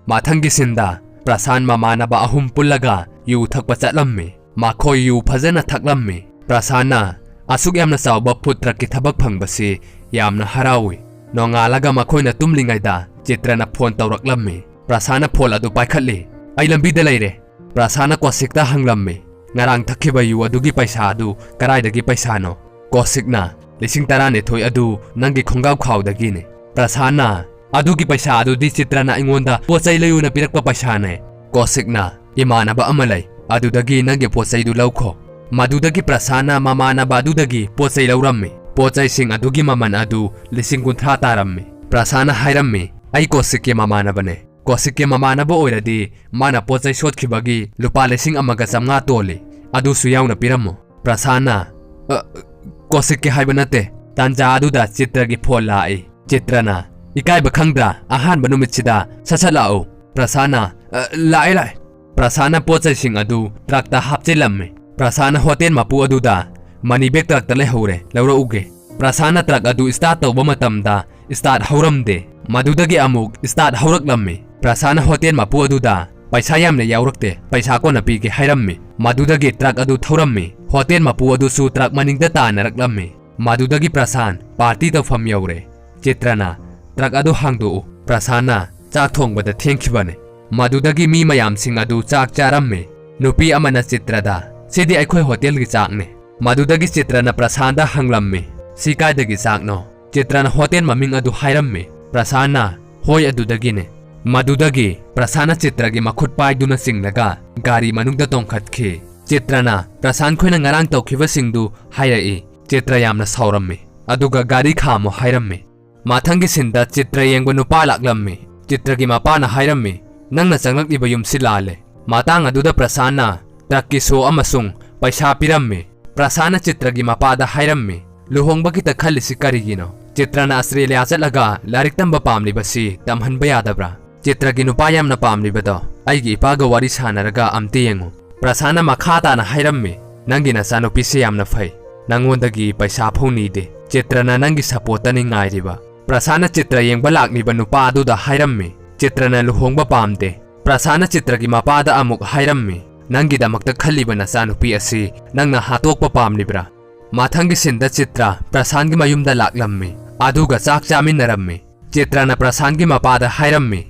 ꯃꯊꯪꯒꯤ ꯁꯤꯟꯗ ꯄ꯭ꯔꯁꯥꯟ ꯃꯃꯥꯟꯅꯕ ꯑꯍꯨꯝ ꯄꯨꯜꯂꯒ ꯌꯨ ꯊꯛꯄ ꯆꯠꯂꯝꯃꯤ꯫ ꯃꯈꯣꯏ ꯌꯨ ꯐꯖꯅ ꯊꯛꯂꯝꯃꯤ꯫ ꯄ꯭ꯔꯁꯥꯟꯅ, "ꯑꯁꯨꯛ ꯌꯥꯝꯅ ꯆꯥꯎꯕ ꯐꯨꯗ ꯇ꯭ꯔꯛꯀꯤ ꯊꯕꯛ ꯐꯪꯕꯁꯤ ꯌꯥꯝꯅ ꯍꯔꯥꯎꯏ"꯫ ꯅꯣꯡꯉꯥꯜꯂꯒ ꯃꯈꯣꯏꯅ ꯇꯨꯝꯂꯤꯉꯩꯗ ꯆꯤꯇ꯭ꯔꯅ ꯐꯣꯟ ꯇꯧꯔꯛꯂꯝꯃꯤ꯫ ꯄ꯭ꯔꯁꯥꯟꯅ ꯐꯣꯟ ꯑꯗꯨ ꯄꯥꯏꯈꯠꯂꯤ꯫ "ꯑꯩ ꯂꯝꯕꯤꯗ ꯂꯩꯔꯦ"꯫ ꯄ꯭ꯔꯁꯥꯟꯅ ꯀꯣꯁꯤꯛꯇ ꯍꯪꯂꯝꯃꯤ, "ꯉꯔꯥꯡ ꯊꯛꯈꯤꯕ ꯌꯨ ꯑꯗꯨꯒꯤ ꯄꯩꯁꯥ ꯑꯗꯨ ꯀꯗꯥꯏꯗꯒꯤ ꯄꯩꯁꯥꯅꯣ?" ꯀꯣꯁꯤꯛꯅ, "ꯂꯤꯁꯤꯡ ꯇꯔꯥꯅꯤꯊꯣꯏ ꯑꯗꯨ ꯅꯪꯒꯤ ꯈꯣꯡꯒ꯭ꯔꯥꯎ ꯈꯥꯎꯗꯒꯤꯅꯤ"꯫ ꯄ꯭ꯔꯁꯥꯟꯅ, "ꯑꯗꯨꯒꯤ ꯄꯩꯁꯥ ꯑꯗꯨꯗꯤ ꯆꯤꯇ꯭ꯔꯅ ꯑꯩꯉꯣꯟꯗ ꯄꯣꯠ ꯆꯩ ꯂꯩꯌꯨꯅ ꯄꯤꯔꯛꯄ ꯄꯩꯁꯥꯅꯦ"꯫ ꯀꯣꯁꯤꯛꯅ, "ꯏꯃꯥꯟꯅꯕ ꯑꯃ ꯂꯩ, ꯑꯗꯨꯗꯒꯤ ꯅꯪꯒꯤ ꯄꯣꯠ ꯆꯩꯗꯨ ꯂꯧꯈꯣ"꯫ ꯃꯗꯨꯗꯒꯤ ꯄ꯭ꯔꯁꯥꯟꯅ ꯃꯃꯥꯟꯅꯕ ꯑꯗꯨꯗꯒꯤ ꯄꯣꯠ ꯆꯩ ꯂꯧꯔꯝꯃꯤ꯫ ꯄꯣꯠ ꯆꯩꯁꯤꯡ ꯑꯗꯨꯒꯤ ꯃꯃꯜ ꯑꯗꯨ ꯂꯤꯁꯤꯡ ꯀꯨꯟꯊ꯭ꯔꯥ ꯇꯥꯔꯝꯃꯤ꯫ ꯄ꯭ꯔꯁꯥꯟꯅ ꯍꯥꯏꯔꯝꯃꯤ, "ꯑꯩ ꯀꯣꯁꯤꯛꯀꯤ ꯃꯃꯥꯟꯅꯕꯅꯦ"꯫ ꯀꯣꯁꯤꯛꯀꯤ ꯃꯃꯥꯟꯅꯕ ꯑꯣꯏꯔꯗꯤ ꯃꯥꯅ ꯄꯣꯠ ꯆꯩ ꯁꯣꯠꯈꯤꯕꯒꯤ ꯂꯨꯄꯥ ꯂꯤꯁꯤꯡ ꯑꯃꯒ ꯆꯥꯝꯃꯉꯥ ꯇꯣꯜꯂꯤ, ꯑꯗꯨꯁꯨ ꯌꯥꯎꯅ ꯄꯤꯔꯝꯃꯣ꯫ ꯄ꯭ꯔꯁꯥꯟꯅ, "ꯑ, ꯀꯣꯁꯤꯛꯀꯤ ꯍꯥꯏꯕ ꯅꯠꯇꯦ"꯫ ꯇꯥꯟꯖꯥ ꯑꯗꯨꯗ ꯆꯤꯇ꯭ꯔꯒꯤ ꯐꯣꯟ ꯂꯥꯛꯏ꯫ ꯆꯤꯇ꯭ꯔꯅ, "ꯏꯀꯥꯏꯕ ꯈꯪꯗ꯭ꯔꯥ? ꯑꯍꯥꯟꯕ ꯅꯨꯃꯤꯠꯁꯤꯗ ꯁꯠ ꯁꯠ ꯂꯥꯛꯎ"꯫ ꯄ꯭ꯔꯁꯥꯟꯅ, "ꯑ, ꯂꯥꯛꯑꯦ, ꯂꯥꯛꯑꯦ"꯫ ꯄ꯭ꯔꯁꯥꯟꯅ ꯄꯣꯠ ꯆꯩꯁꯤꯡ ꯑꯗꯨ ꯇ꯭ꯔꯛꯇ ꯍꯥꯞꯆꯤꯜꯂꯝꯃꯤ꯫ ꯄ꯭ꯔꯁꯥꯟꯅ ꯍꯣꯇꯦꯜ ꯃꯄꯨ ꯑꯗꯨꯗ, "ꯃꯅꯤ ꯕꯦꯒ ꯇ꯭ꯔꯛꯇ ꯂꯩꯍꯧꯔꯦ, ꯂꯧꯔꯛꯎꯒꯦ"꯫ ꯄ꯭ꯔꯁꯥꯟꯅ ꯇ꯭ꯔꯛ ꯑꯗꯨ ꯁ꯭ꯇꯥꯔꯠ ꯇꯧꯕ ꯃꯇꯝꯗ ꯁ꯭ꯇꯥꯔꯠ ꯍꯧꯔꯝꯗꯦ꯫ ꯃꯗꯨꯗꯒꯤ ꯑꯃꯨꯛ ꯁ꯭ꯇꯥꯔꯠ ꯍꯧꯔꯛꯂꯝꯃꯤ꯫ ꯄ꯭ꯔꯁꯥꯟꯅ ꯍꯣꯇꯦꯜ ꯃꯄꯨ ꯑꯗꯨꯗ, "ꯄꯩꯁꯥ ꯌꯥꯝꯅ ꯌꯥꯎꯔꯛꯇꯦ, ꯄꯩꯁꯥ ꯀꯣꯟꯅ ꯄꯤꯒꯦ" ꯍꯥꯏꯔꯝꯃꯤ꯫ ꯃꯗꯨꯗꯒꯤ ꯇ꯭ꯔꯛ ꯑꯗꯨ ꯊꯧꯔꯝꯃꯤ꯫ ꯍꯣꯇꯦꯜ ꯃꯄꯨ ꯑꯗꯨꯁꯨ ꯇ꯭ꯔꯛ ꯃꯅꯤꯡꯗ ꯇꯥꯟꯅꯔꯛꯂꯝꯃꯤ꯫ ꯃꯗꯨꯗꯒꯤ ꯄ꯭ꯔꯁꯥꯟ ꯄꯥꯔꯇꯤ ꯇꯧꯐꯝ ꯌꯧꯔꯦ꯫ ꯆꯤꯇ꯭ꯔꯅ, "ꯇ꯭ꯔꯛ ꯑꯗꯨ ꯍꯥꯡꯗꯣꯛꯎ"꯫ ꯄ꯭ꯔꯁꯥꯟꯅ, ꯆꯥꯛ ꯊꯣꯡꯕꯗ ꯊꯦꯡꯈꯤꯕꯅꯤ꯫ ꯃꯗꯨꯗꯒꯤ ꯃꯤ ꯃꯌꯥꯝꯁꯤꯡ ꯑꯗꯨ ꯆꯥꯛ ꯆꯥꯔꯝꯃꯤ꯫ ꯅꯨꯄꯤ ꯑꯃꯅ ꯆꯤꯇ꯭ꯔꯗ, "ꯁꯤꯗꯤ ꯑꯩꯈꯣꯏ ꯍꯣꯇꯦꯜꯒꯤ ꯆꯥꯛꯅꯤ"꯫ ꯃꯗꯨꯗꯒꯤ ꯆꯤꯇ꯭ꯔꯅ ꯄ꯭ꯔꯁꯥꯟꯗ ꯍꯪꯂꯝꯃꯤ, "ꯁꯤ ꯀꯥꯏꯗꯒꯤ ꯆꯥꯛꯅꯣ?" ꯆꯤꯇ꯭ꯔꯅ ꯍꯣꯇꯦꯜ ꯃꯃꯤꯡ ꯑꯗꯨ ꯍꯥꯏꯔꯝꯃꯤ꯫ ꯄ꯭ꯔꯁꯥꯟꯅ, "ꯍꯣꯏ, ꯑꯗꯨꯗꯒꯤꯅꯤ"꯫ ꯃꯗꯨꯗꯒꯤ ꯄ꯭ꯔꯁꯥꯟꯅ ꯆꯤꯇ꯭ꯔꯒꯤ ꯃꯈꯨꯠ ꯄꯥꯏꯗꯨꯅ ꯆꯤꯡꯂꯒ ꯒꯥꯔꯤ ꯃꯅꯨꯡꯗ ꯇꯣꯡꯈꯠꯈꯤ꯫ ꯆꯤꯇ꯭ꯔꯅ ꯄ꯭ꯔꯁꯥꯟ ꯈꯣꯏꯅ ꯉꯔꯥꯡ ꯇꯧꯈꯤꯕꯁꯤꯡꯗꯨ ꯍꯥꯏꯔꯛꯏ꯫ ꯆꯤꯇ꯭ꯔ ꯌꯥꯝꯅ ꯁꯥꯎꯔꯝꯃꯤ, ꯑꯗꯨꯒ ꯒꯥꯔꯤ ꯈꯥꯝꯃꯨ ꯍꯥꯏꯔꯝꯃꯤ꯫ ꯃꯊꯪꯒꯤ ꯁꯤꯟꯗ ꯆꯤꯇ꯭ꯔ ꯌꯦꯡꯕ ꯅꯨꯄꯥ ꯂꯥꯛꯂꯝꯃꯤ꯫ ꯆꯤꯇ꯭ꯔꯒꯤ ꯃꯄꯥꯅ ꯍꯥꯏꯔꯝꯃꯤ, "ꯅꯪꯅ ꯆꯪꯂꯛꯂꯤꯕ ꯌꯨꯝꯁꯤ ꯂꯥꯜꯂꯦ"꯫ ꯃꯇꯥꯡ ꯑꯗꯨꯗ ꯄ꯭ꯔꯁꯥꯟꯅ ꯇ꯭ꯔꯛꯀꯤ ꯁꯣ ꯑꯃꯁꯨꯡ ꯄꯩꯁꯥ ꯄꯤꯔꯝꯃꯤ꯫ ꯄ꯭ꯔꯁꯥꯟꯅ ꯆꯤꯇ꯭ꯔꯒꯤ ꯃꯄꯥꯗ ꯍꯥꯏꯔꯝꯃꯤ, "ꯂꯨꯍꯣꯡꯕꯒꯤꯇ ꯈꯜꯂꯤꯁꯤ ꯀꯔꯤꯒꯤꯅꯣ? ꯆꯤꯇ꯭ꯔꯅ ꯑꯁꯇ꯭ꯔꯦꯂꯤꯌꯥ ꯆꯠꯂꯒ ꯂꯥꯏꯔꯤꯛ ꯇꯝꯕ ꯄꯥꯝꯂꯤꯕꯁꯤ ꯇꯝꯍꯟꯕ ꯌꯥꯗꯕ꯭ꯔꯥ? ꯆꯤꯇ꯭ꯔꯒꯤ ꯅꯨꯄꯥ ꯌꯥꯝꯅ ꯄꯥꯝꯂꯤꯕꯗꯣ ꯑꯩꯒꯤ ꯏꯄꯥꯒ ꯋꯥꯔꯤ ꯁꯥꯟꯅꯔꯒ ꯑꯝꯇ ꯌꯦꯡꯉꯨ"꯫ ꯄ꯭ꯔꯁꯥꯟꯅ ꯃꯈꯥ ꯇꯥꯅ ꯍꯥꯏꯔꯝꯃꯤ, "ꯅꯪꯒꯤ ꯅꯆꯥꯅꯨꯄꯤꯁꯦ ꯌꯥꯝꯅ ꯐꯩ, ꯅꯪꯉꯣꯟꯗꯒꯤ ꯄꯩꯁꯥ ꯐꯥꯎ ꯅꯤꯗꯦ꯫ ꯆꯤꯇ꯭ꯔꯅ ꯅꯪꯒꯤ ꯁꯄꯣꯔꯠꯇꯅꯤ ꯉꯥꯏꯔꯤꯕ"꯫ ꯄ꯭ꯔꯁꯥꯟꯅ ꯆꯤꯇ꯭ꯔ ꯌꯦꯡꯕ ꯂꯥꯛꯂꯤꯕ ꯅꯨꯄꯥ ꯑꯗꯨꯗ ꯍꯥꯏꯔꯝꯃꯤ, "ꯆꯤꯇ꯭ꯔꯅ ꯂꯨꯍꯣꯡꯕ ꯄꯥꯝꯗꯦ"꯫ ꯄ꯭ꯔꯁꯥꯟꯅ ꯆꯤꯇ꯭ꯔꯒꯤ ꯃꯄꯥꯗ ꯑꯃꯨꯛ ꯍꯥꯏꯔꯝꯃꯤ, "ꯅꯪꯒꯤꯗꯃꯛꯇ ꯈꯜꯂꯤꯕ ꯅꯆꯥꯅꯨꯄꯤ ꯑꯁꯤ ꯅꯪꯅ ꯍꯥꯠꯇꯣꯛꯄ ꯄꯥꯝꯂꯤꯕ꯭ꯔꯥ?" ꯃꯊꯪꯒꯤ ꯁꯤꯟꯗ ꯆꯤꯇ꯭ꯔ ꯄ꯭ꯔꯁꯥꯟꯒꯤ ꯃꯌꯨꯝꯗ ꯂꯥꯛꯂꯝꯃꯤ, ꯑꯗꯨꯒ ꯆꯥꯛ ꯆꯥꯃꯤꯟꯅꯔꯝꯃꯤ꯫ ꯆꯤꯇ꯭ꯔꯅ ꯄ꯭ꯔꯁꯥꯟꯒꯤ ꯃꯄꯥꯗ ꯍꯥꯏꯔꯝꯃꯤ,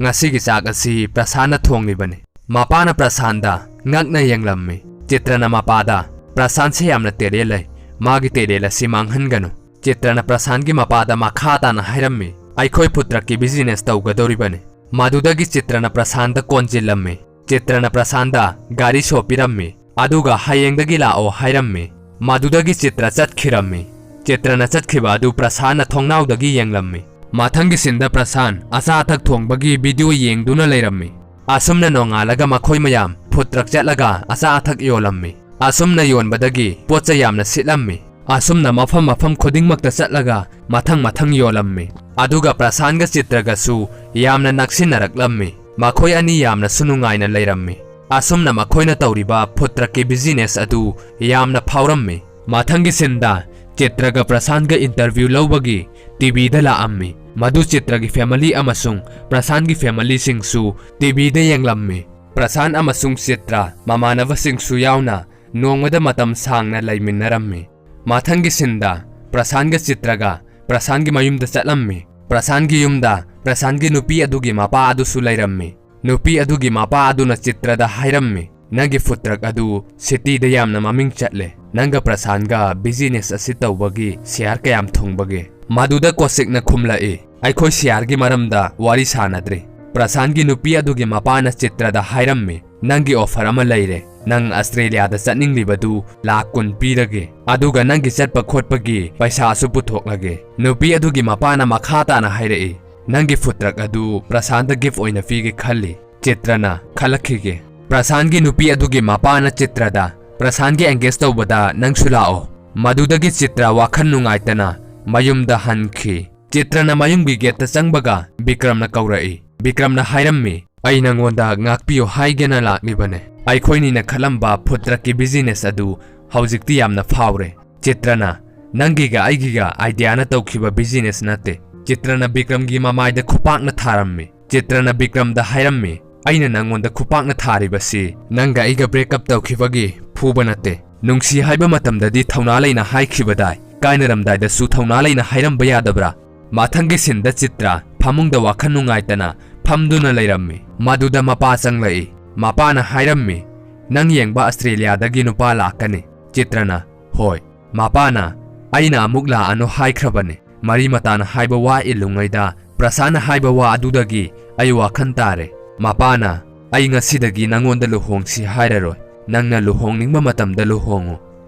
"ꯉꯁꯤꯒꯤ ꯆꯥꯛ ꯑꯁꯤ ꯄ꯭ꯔꯁꯥꯟꯅ ꯊꯣꯡꯂꯤꯕꯅꯤ"꯫ ꯃꯄꯥꯅ ꯄ꯭ꯔꯁꯥꯟꯗ ꯉꯛꯅ ꯌꯦꯡꯂꯝꯃꯤ꯫ ꯆꯤꯇ꯭ꯔꯅ ꯃꯄꯥꯗ, "ꯄ꯭ꯔꯁꯥꯟꯁꯦ ꯌꯥꯝꯅ ꯇꯦꯂꯦꯟ ꯂꯩ, ꯃꯥꯒꯤ ꯇꯦꯂꯦꯟ ꯑꯁꯤ ꯃꯥꯡꯍꯟꯒꯅꯨ"꯫ ꯆꯤꯇ꯭ꯔꯅ ꯄ꯭ꯔꯁꯥꯟꯒꯤ ꯃꯄꯥꯗ ꯃꯈꯥ ꯇꯥꯅ ꯍꯥꯏꯔꯝꯃꯤ, "ꯑꯩꯈꯣꯏ ꯐꯨꯗ ꯇ꯭ꯔꯛꯀꯤ ꯕꯤꯖꯤꯅꯦꯁ ꯇꯧꯒꯗꯧꯔꯤꯕꯅꯤ"꯫ ꯃꯗꯨꯗꯒꯤ ꯆꯤꯇ꯭ꯔꯅ ꯄ꯭ꯔꯁꯥꯟꯗ ꯀꯣꯟꯖꯤꯜꯂꯝꯃꯤ꯫ ꯆꯤꯇ꯭ꯔꯅ ꯄ꯭ꯔꯁꯥꯟꯗ ꯒꯥꯔꯤ ꯁꯣ ꯄꯤꯔꯝꯃꯤ, ꯑꯗꯨꯒ "ꯍꯌꯦꯡꯗꯒꯤ ꯂꯥꯛꯑꯣ" ꯍꯥꯏꯔꯝꯃꯤ꯫ ꯃꯗꯨꯗꯒꯤ ꯆꯤꯇ꯭ꯔ ꯆꯠꯈꯤꯔꯝꯃꯤ꯫ ꯆꯤꯇ꯭ꯔꯅ ꯆꯠꯈꯤꯕ ꯑꯗꯨ ꯄ꯭ꯔꯁꯥꯟꯅ ꯊꯣꯡꯅꯥꯎꯗꯒꯤ ꯌꯦꯡꯂꯝꯃꯤ꯫ ꯃꯊꯪꯒꯤ ꯁꯤꯟꯗ ꯄ꯭ꯔꯁꯥꯟ ꯑꯆꯥ ꯑꯊꯛ ꯊꯣꯡꯕꯒꯤ ꯚꯤꯗꯤꯑꯣ ꯌꯦꯡꯗꯨꯅ ꯂꯩꯔꯝꯃꯤ꯫ ꯑꯁꯨꯝꯅ ꯅꯣꯡꯉꯥꯜꯂꯒ ꯃꯈꯣꯏ ꯃꯌꯥꯝ ꯐꯨꯗ ꯇ꯭ꯔꯛ ꯆꯠꯂꯒ ꯑꯆꯥ ꯑꯊꯛ ꯌꯣꯜꯂꯝꯃꯤ꯫ ꯑꯁꯨꯝꯅ ꯌꯣꯟꯕꯗꯒꯤ ꯄꯣꯠ ꯆꯩ ꯌꯥꯝꯅ ꯁꯤꯠꯂꯝꯃꯤ꯫ ꯑꯁꯨꯝꯅ ꯃꯐꯝ ꯃꯐꯝ ꯈꯨꯗꯤꯡꯃꯛꯇ ꯆꯠꯂꯒ ꯃꯊꯪ ꯃꯊꯪ ꯌꯣꯜꯂꯝꯃꯤ꯫ ꯑꯗꯨꯒ ꯄ꯭ꯔꯁꯥꯟꯒ ꯆꯤꯇ꯭ꯔꯒꯁꯨ ꯌꯥꯝꯅ ꯅꯛꯁꯤꯟꯅꯔꯛꯂꯝꯃꯤ꯫ ꯃꯈꯣꯏ ꯑꯅꯤ ꯌꯥꯝꯅꯁꯨ ꯅꯨꯡꯉꯥꯏꯅ ꯂꯩꯔꯝꯃꯤ꯫ ꯑꯁꯨꯝꯅ ꯃꯈꯣꯏꯅ ꯇꯧꯔꯤꯕ ꯐꯨꯗ ꯇ꯭ꯔꯛꯀꯤ ꯕꯤꯖꯤꯅꯦꯁ ꯑꯗꯨ ꯌꯥꯝꯅ ꯐꯥꯎꯔꯝꯃꯤ꯫ ꯃꯊꯪꯒꯤ ꯁꯤꯟꯗ ꯆꯤꯇ꯭ꯔꯒ ꯄ꯭ꯔꯁꯥꯟꯒ ꯏꯟꯇꯔꯚ꯭ꯌꯨ ꯂꯧꯕꯒꯤ ꯇꯤꯚꯤꯗ ꯂꯥꯛꯑꯝꯃꯤ꯫ ꯃꯗꯨ ꯆꯤꯇ꯭ꯔꯒꯤ ꯐꯦꯃꯤꯂꯤ ꯑꯃꯁꯨꯡ ꯄ꯭ꯔꯁꯥꯟꯒꯤ ꯐꯦꯃꯤꯂꯤꯁꯤꯡꯁꯨ ꯇꯤꯚꯤꯗ ꯌꯦꯡꯂꯝꯃꯤ꯫ ꯄ꯭ꯔꯁꯥꯟ ꯑꯃꯁꯨꯡ ꯆꯤꯇ꯭ꯔ ꯃꯃꯥꯟꯅꯕꯁꯤꯡꯁꯨ ꯌꯥꯎꯅ ꯅꯣꯡꯃꯗ ꯃꯇꯝ ꯁꯥꯡꯅ ꯂꯩꯃꯤꯟꯅꯔꯝꯃꯤ꯫ ꯃꯊꯪꯒꯤ ꯁꯤꯟꯗ ꯄ꯭ꯔꯁꯥꯟꯒ ꯆꯤꯇ꯭ꯔꯒ ꯄ꯭ꯔꯁꯥꯟꯒꯤ ꯃꯌꯨꯝꯗ ꯆꯠꯂꯝꯃꯤ꯫ ꯄ꯭ꯔꯁꯥꯟꯒꯤ ꯌꯨꯝꯗ ꯄ꯭ꯔꯁꯥꯟꯒꯤ ꯅꯨꯄꯤ ꯑꯗꯨꯒꯤ ꯃꯄꯥ ꯑꯗꯨꯁꯨ ꯂꯩꯔꯝꯃꯤ꯫ ꯅꯨꯄꯤ ꯑꯗꯨꯒꯤ ꯃꯄꯥ ꯑꯗꯨꯅ ꯆꯤꯇ꯭ꯔꯗ ꯍꯥꯏꯔꯝꯃꯤ, "ꯅꯪꯒꯤ ꯐꯨꯗ ꯇ꯭ꯔꯛ ꯑꯗꯨ ꯁꯤꯇꯤꯗ ꯌꯥꯝꯅ ꯃꯃꯤꯡ ꯆꯠꯂꯦ꯫ ꯅꯪꯒ ꯄ꯭ꯔꯁꯥꯟꯒ ꯕꯤꯖꯤꯅꯦꯁ ꯑꯁꯤ ꯇꯧꯕꯒꯤ ꯁꯤꯌꯥꯔ ꯀꯌꯥꯝ ꯊꯨꯡꯕꯒꯦ?" ꯃꯗꯨꯗ ꯀꯣꯁꯤꯛꯅ ꯈꯨꯝꯂꯛꯏ, "ꯑꯩꯈꯣꯏ ꯁꯤꯌꯥꯔꯒꯤ ꯃꯔꯝꯗ ꯋꯥꯔꯤ ꯁꯥꯅꯗ꯭ꯔꯤ꯫" ꯄ꯭ꯔꯁꯥꯟꯒꯤ ꯅꯨꯄꯤ ꯑꯗꯨꯒꯤ ꯃꯄꯥꯅ ꯆꯤꯇ꯭ꯔꯗ ꯍꯥꯏꯔꯝꯃꯤ, "ꯅꯪꯒꯤ ꯑꯣꯐꯔ ꯑꯃ ꯂꯩꯔꯦ꯫ ꯅꯪ ꯑꯁꯇ꯭ꯔꯦꯂꯤꯌꯥꯗ ꯆꯠꯅꯤꯡꯂꯤꯕꯗꯨ ꯂꯥꯛ ꯀꯨꯟ ꯄꯤꯔꯒꯦ, ꯑꯗꯨꯒ ꯅꯪꯒꯤ ꯆꯠꯄ ꯈꯣꯠꯄꯒꯤ ꯄꯩꯁꯥꯁꯨ ꯄꯨꯊꯣꯛꯂꯒꯦ꯫" ꯅꯨꯄꯤ ꯑꯗꯨꯒꯤ ꯃꯄꯥꯅ ꯃꯈꯥ ꯇꯥꯅ ꯍꯥꯏꯔꯛꯏ, "ꯅꯪꯒꯤ ꯐꯨꯗ ꯇ꯭ꯔꯛ ꯑꯗꯨ ꯄ꯭ꯔꯁꯥꯟꯗ ꯒꯤꯐ ꯑꯣꯏꯅ ꯄꯤꯒꯦ ꯈꯜꯂꯤ꯫" ꯆꯤꯇ꯭ꯔꯅ, "ꯈꯜꯂꯛꯈꯤꯒꯦ꯫" ꯄ꯭ꯔꯁꯥꯟꯒꯤ ꯅꯨꯄꯤ ꯑꯗꯨꯒꯤ ꯃꯄꯥꯅ ꯆꯤꯇ꯭ꯔꯗ, "ꯄ꯭ꯔꯁꯥꯟꯒꯤ ꯑꯦꯡꯒꯦꯖ ꯇꯧꯕꯗ ꯅꯪꯁꯨ ꯂꯥꯛꯑꯣ꯫" ꯃꯗꯨꯗꯒꯤ ꯆꯤꯇ꯭ꯔ ꯋꯥꯈꯜ ꯅꯨꯡꯉꯥꯏꯇꯅ ꯃꯌꯨꯝꯗ ꯍꯟꯈꯤ꯫ ꯆꯤꯇ꯭ꯔꯅ ꯃꯌꯨꯝꯒꯤ ꯒꯦꯠꯇ ꯆꯪꯕꯒ ꯕꯤꯀ꯭ꯔꯝꯅ ꯀꯧꯔꯛꯏ꯫ ꯕꯤꯀ꯭ꯔꯝꯅ ꯍꯥꯏꯔꯝꯃꯤ, "ꯑꯩ ꯅꯉꯣꯟꯗ ꯉꯥꯛꯄꯤꯌꯨ ꯍꯥꯏꯒꯦꯅ ꯂꯥꯛꯂꯤꯕꯅꯦ꯫ ꯑꯩꯈꯣꯏꯅꯤꯅ ꯈꯜꯂꯝꯕ ꯐꯨꯗ ꯇ꯭ꯔꯛꯀꯤ ꯕꯤꯖꯤꯅꯦꯁ ꯑꯗꯨ ꯍꯧꯖꯤꯛꯇꯤ ꯌꯥꯝꯅ ꯐꯥꯎꯔꯦ꯫" ꯆꯤꯇ꯭ꯔꯅ, "ꯅꯪꯒꯤꯒ ꯑꯩꯒꯤꯒ ꯑꯥꯏꯗꯤꯌꯥꯅ ꯇꯧꯈꯤꯕ ꯕꯤꯖꯤꯅꯦꯁ ꯅꯠꯇꯦ꯫" ꯆꯤꯇ꯭ꯔꯅ ꯕꯤꯀ꯭ꯔꯝꯒꯤ ꯃꯃꯥꯏꯗ ꯈꯨꯄꯥꯛꯅ ꯊꯥꯔꯝꯃꯤ꯫ ꯆꯤꯇ꯭ꯔꯅ ꯕꯤꯀ꯭ꯔꯝꯗ ꯍꯥꯏꯔꯝꯃꯤ, "ꯑꯩꯅ ꯅꯪꯉꯣꯟꯗ ꯈꯨꯄꯥꯛꯅ ꯊꯥꯔꯤꯕꯁꯤ ꯅꯪꯒ ꯑꯩꯒ ꯕ꯭ꯔꯦꯛ ꯑꯞ ꯇꯧꯈꯤꯕꯒꯤ ꯐꯨꯕ ꯅꯠꯇꯦ꯫ ꯅꯨꯡꯁꯤ ꯍꯥꯏꯕ ꯃꯇꯝꯗꯗꯤ ꯊꯧꯅꯥ ꯂꯩꯅ ꯍꯥꯏꯈꯤꯕꯗꯥꯏ, ꯀꯥꯏꯅꯔꯝꯗꯥꯏꯗꯁꯨ ꯊꯧꯅꯥ ꯂꯩꯅ ꯍꯥꯏꯔꯝꯕ ꯌꯥꯗꯕ꯭ꯔꯥ?" ꯃꯊꯪꯒꯤ ꯁꯤꯟꯗ ꯆꯤꯇ꯭ꯔ ꯐꯃꯨꯡꯗ ꯋꯥꯈꯜ ꯅꯨꯡꯉꯥꯏꯇꯅ ꯐꯝꯗꯨꯅ ꯂꯩꯔꯝꯃꯤ꯫ ꯃꯗꯨꯗ ꯃꯄꯥ ꯆꯪꯂꯛꯏ꯫ ꯃꯄꯥꯅ ꯍꯥꯏꯔꯝꯃꯤ, "ꯅꯪ ꯌꯦꯡꯕ ꯑꯁꯇ꯭ꯔꯦꯂꯤꯌꯥꯗꯒꯤ ꯅꯨꯄꯥ ꯂꯥꯛꯀꯅꯤ꯫" ꯆꯤꯇ꯭ꯔꯅ, "ꯍꯣꯏ꯫" ꯃꯄꯥꯅ, "ꯑꯩꯅ ꯑꯃꯨꯛ ꯂꯥꯛꯑꯅꯨ ꯍꯥꯏꯈ꯭ꯔꯕꯅꯦ꯫ ꯃꯔꯤ ꯃꯇꯥꯅ ꯍꯥꯏꯕ ꯋꯥ ꯏꯜꯂꯨꯉꯩꯗ ꯄ꯭ꯔꯁꯥꯟꯅ ꯍꯥꯏꯕ ꯋꯥ ꯑꯗꯨꯗꯒꯤ ꯑꯩ ꯋꯥꯈꯜ ꯇꯥꯔꯦ꯫" ꯃꯄꯥꯅ, "ꯑꯩ ꯉꯁꯤꯗꯒꯤ ꯅꯪꯉꯣꯟꯗ ꯂꯨꯍꯣꯡꯁꯤ ꯍꯥꯏꯔꯔꯣꯏ꯫ ꯅꯪꯅ ꯂꯨꯍꯣꯡꯅꯤꯡꯕ ꯃꯇꯝꯗ ꯂꯨꯍꯣꯡꯉꯨ꯫"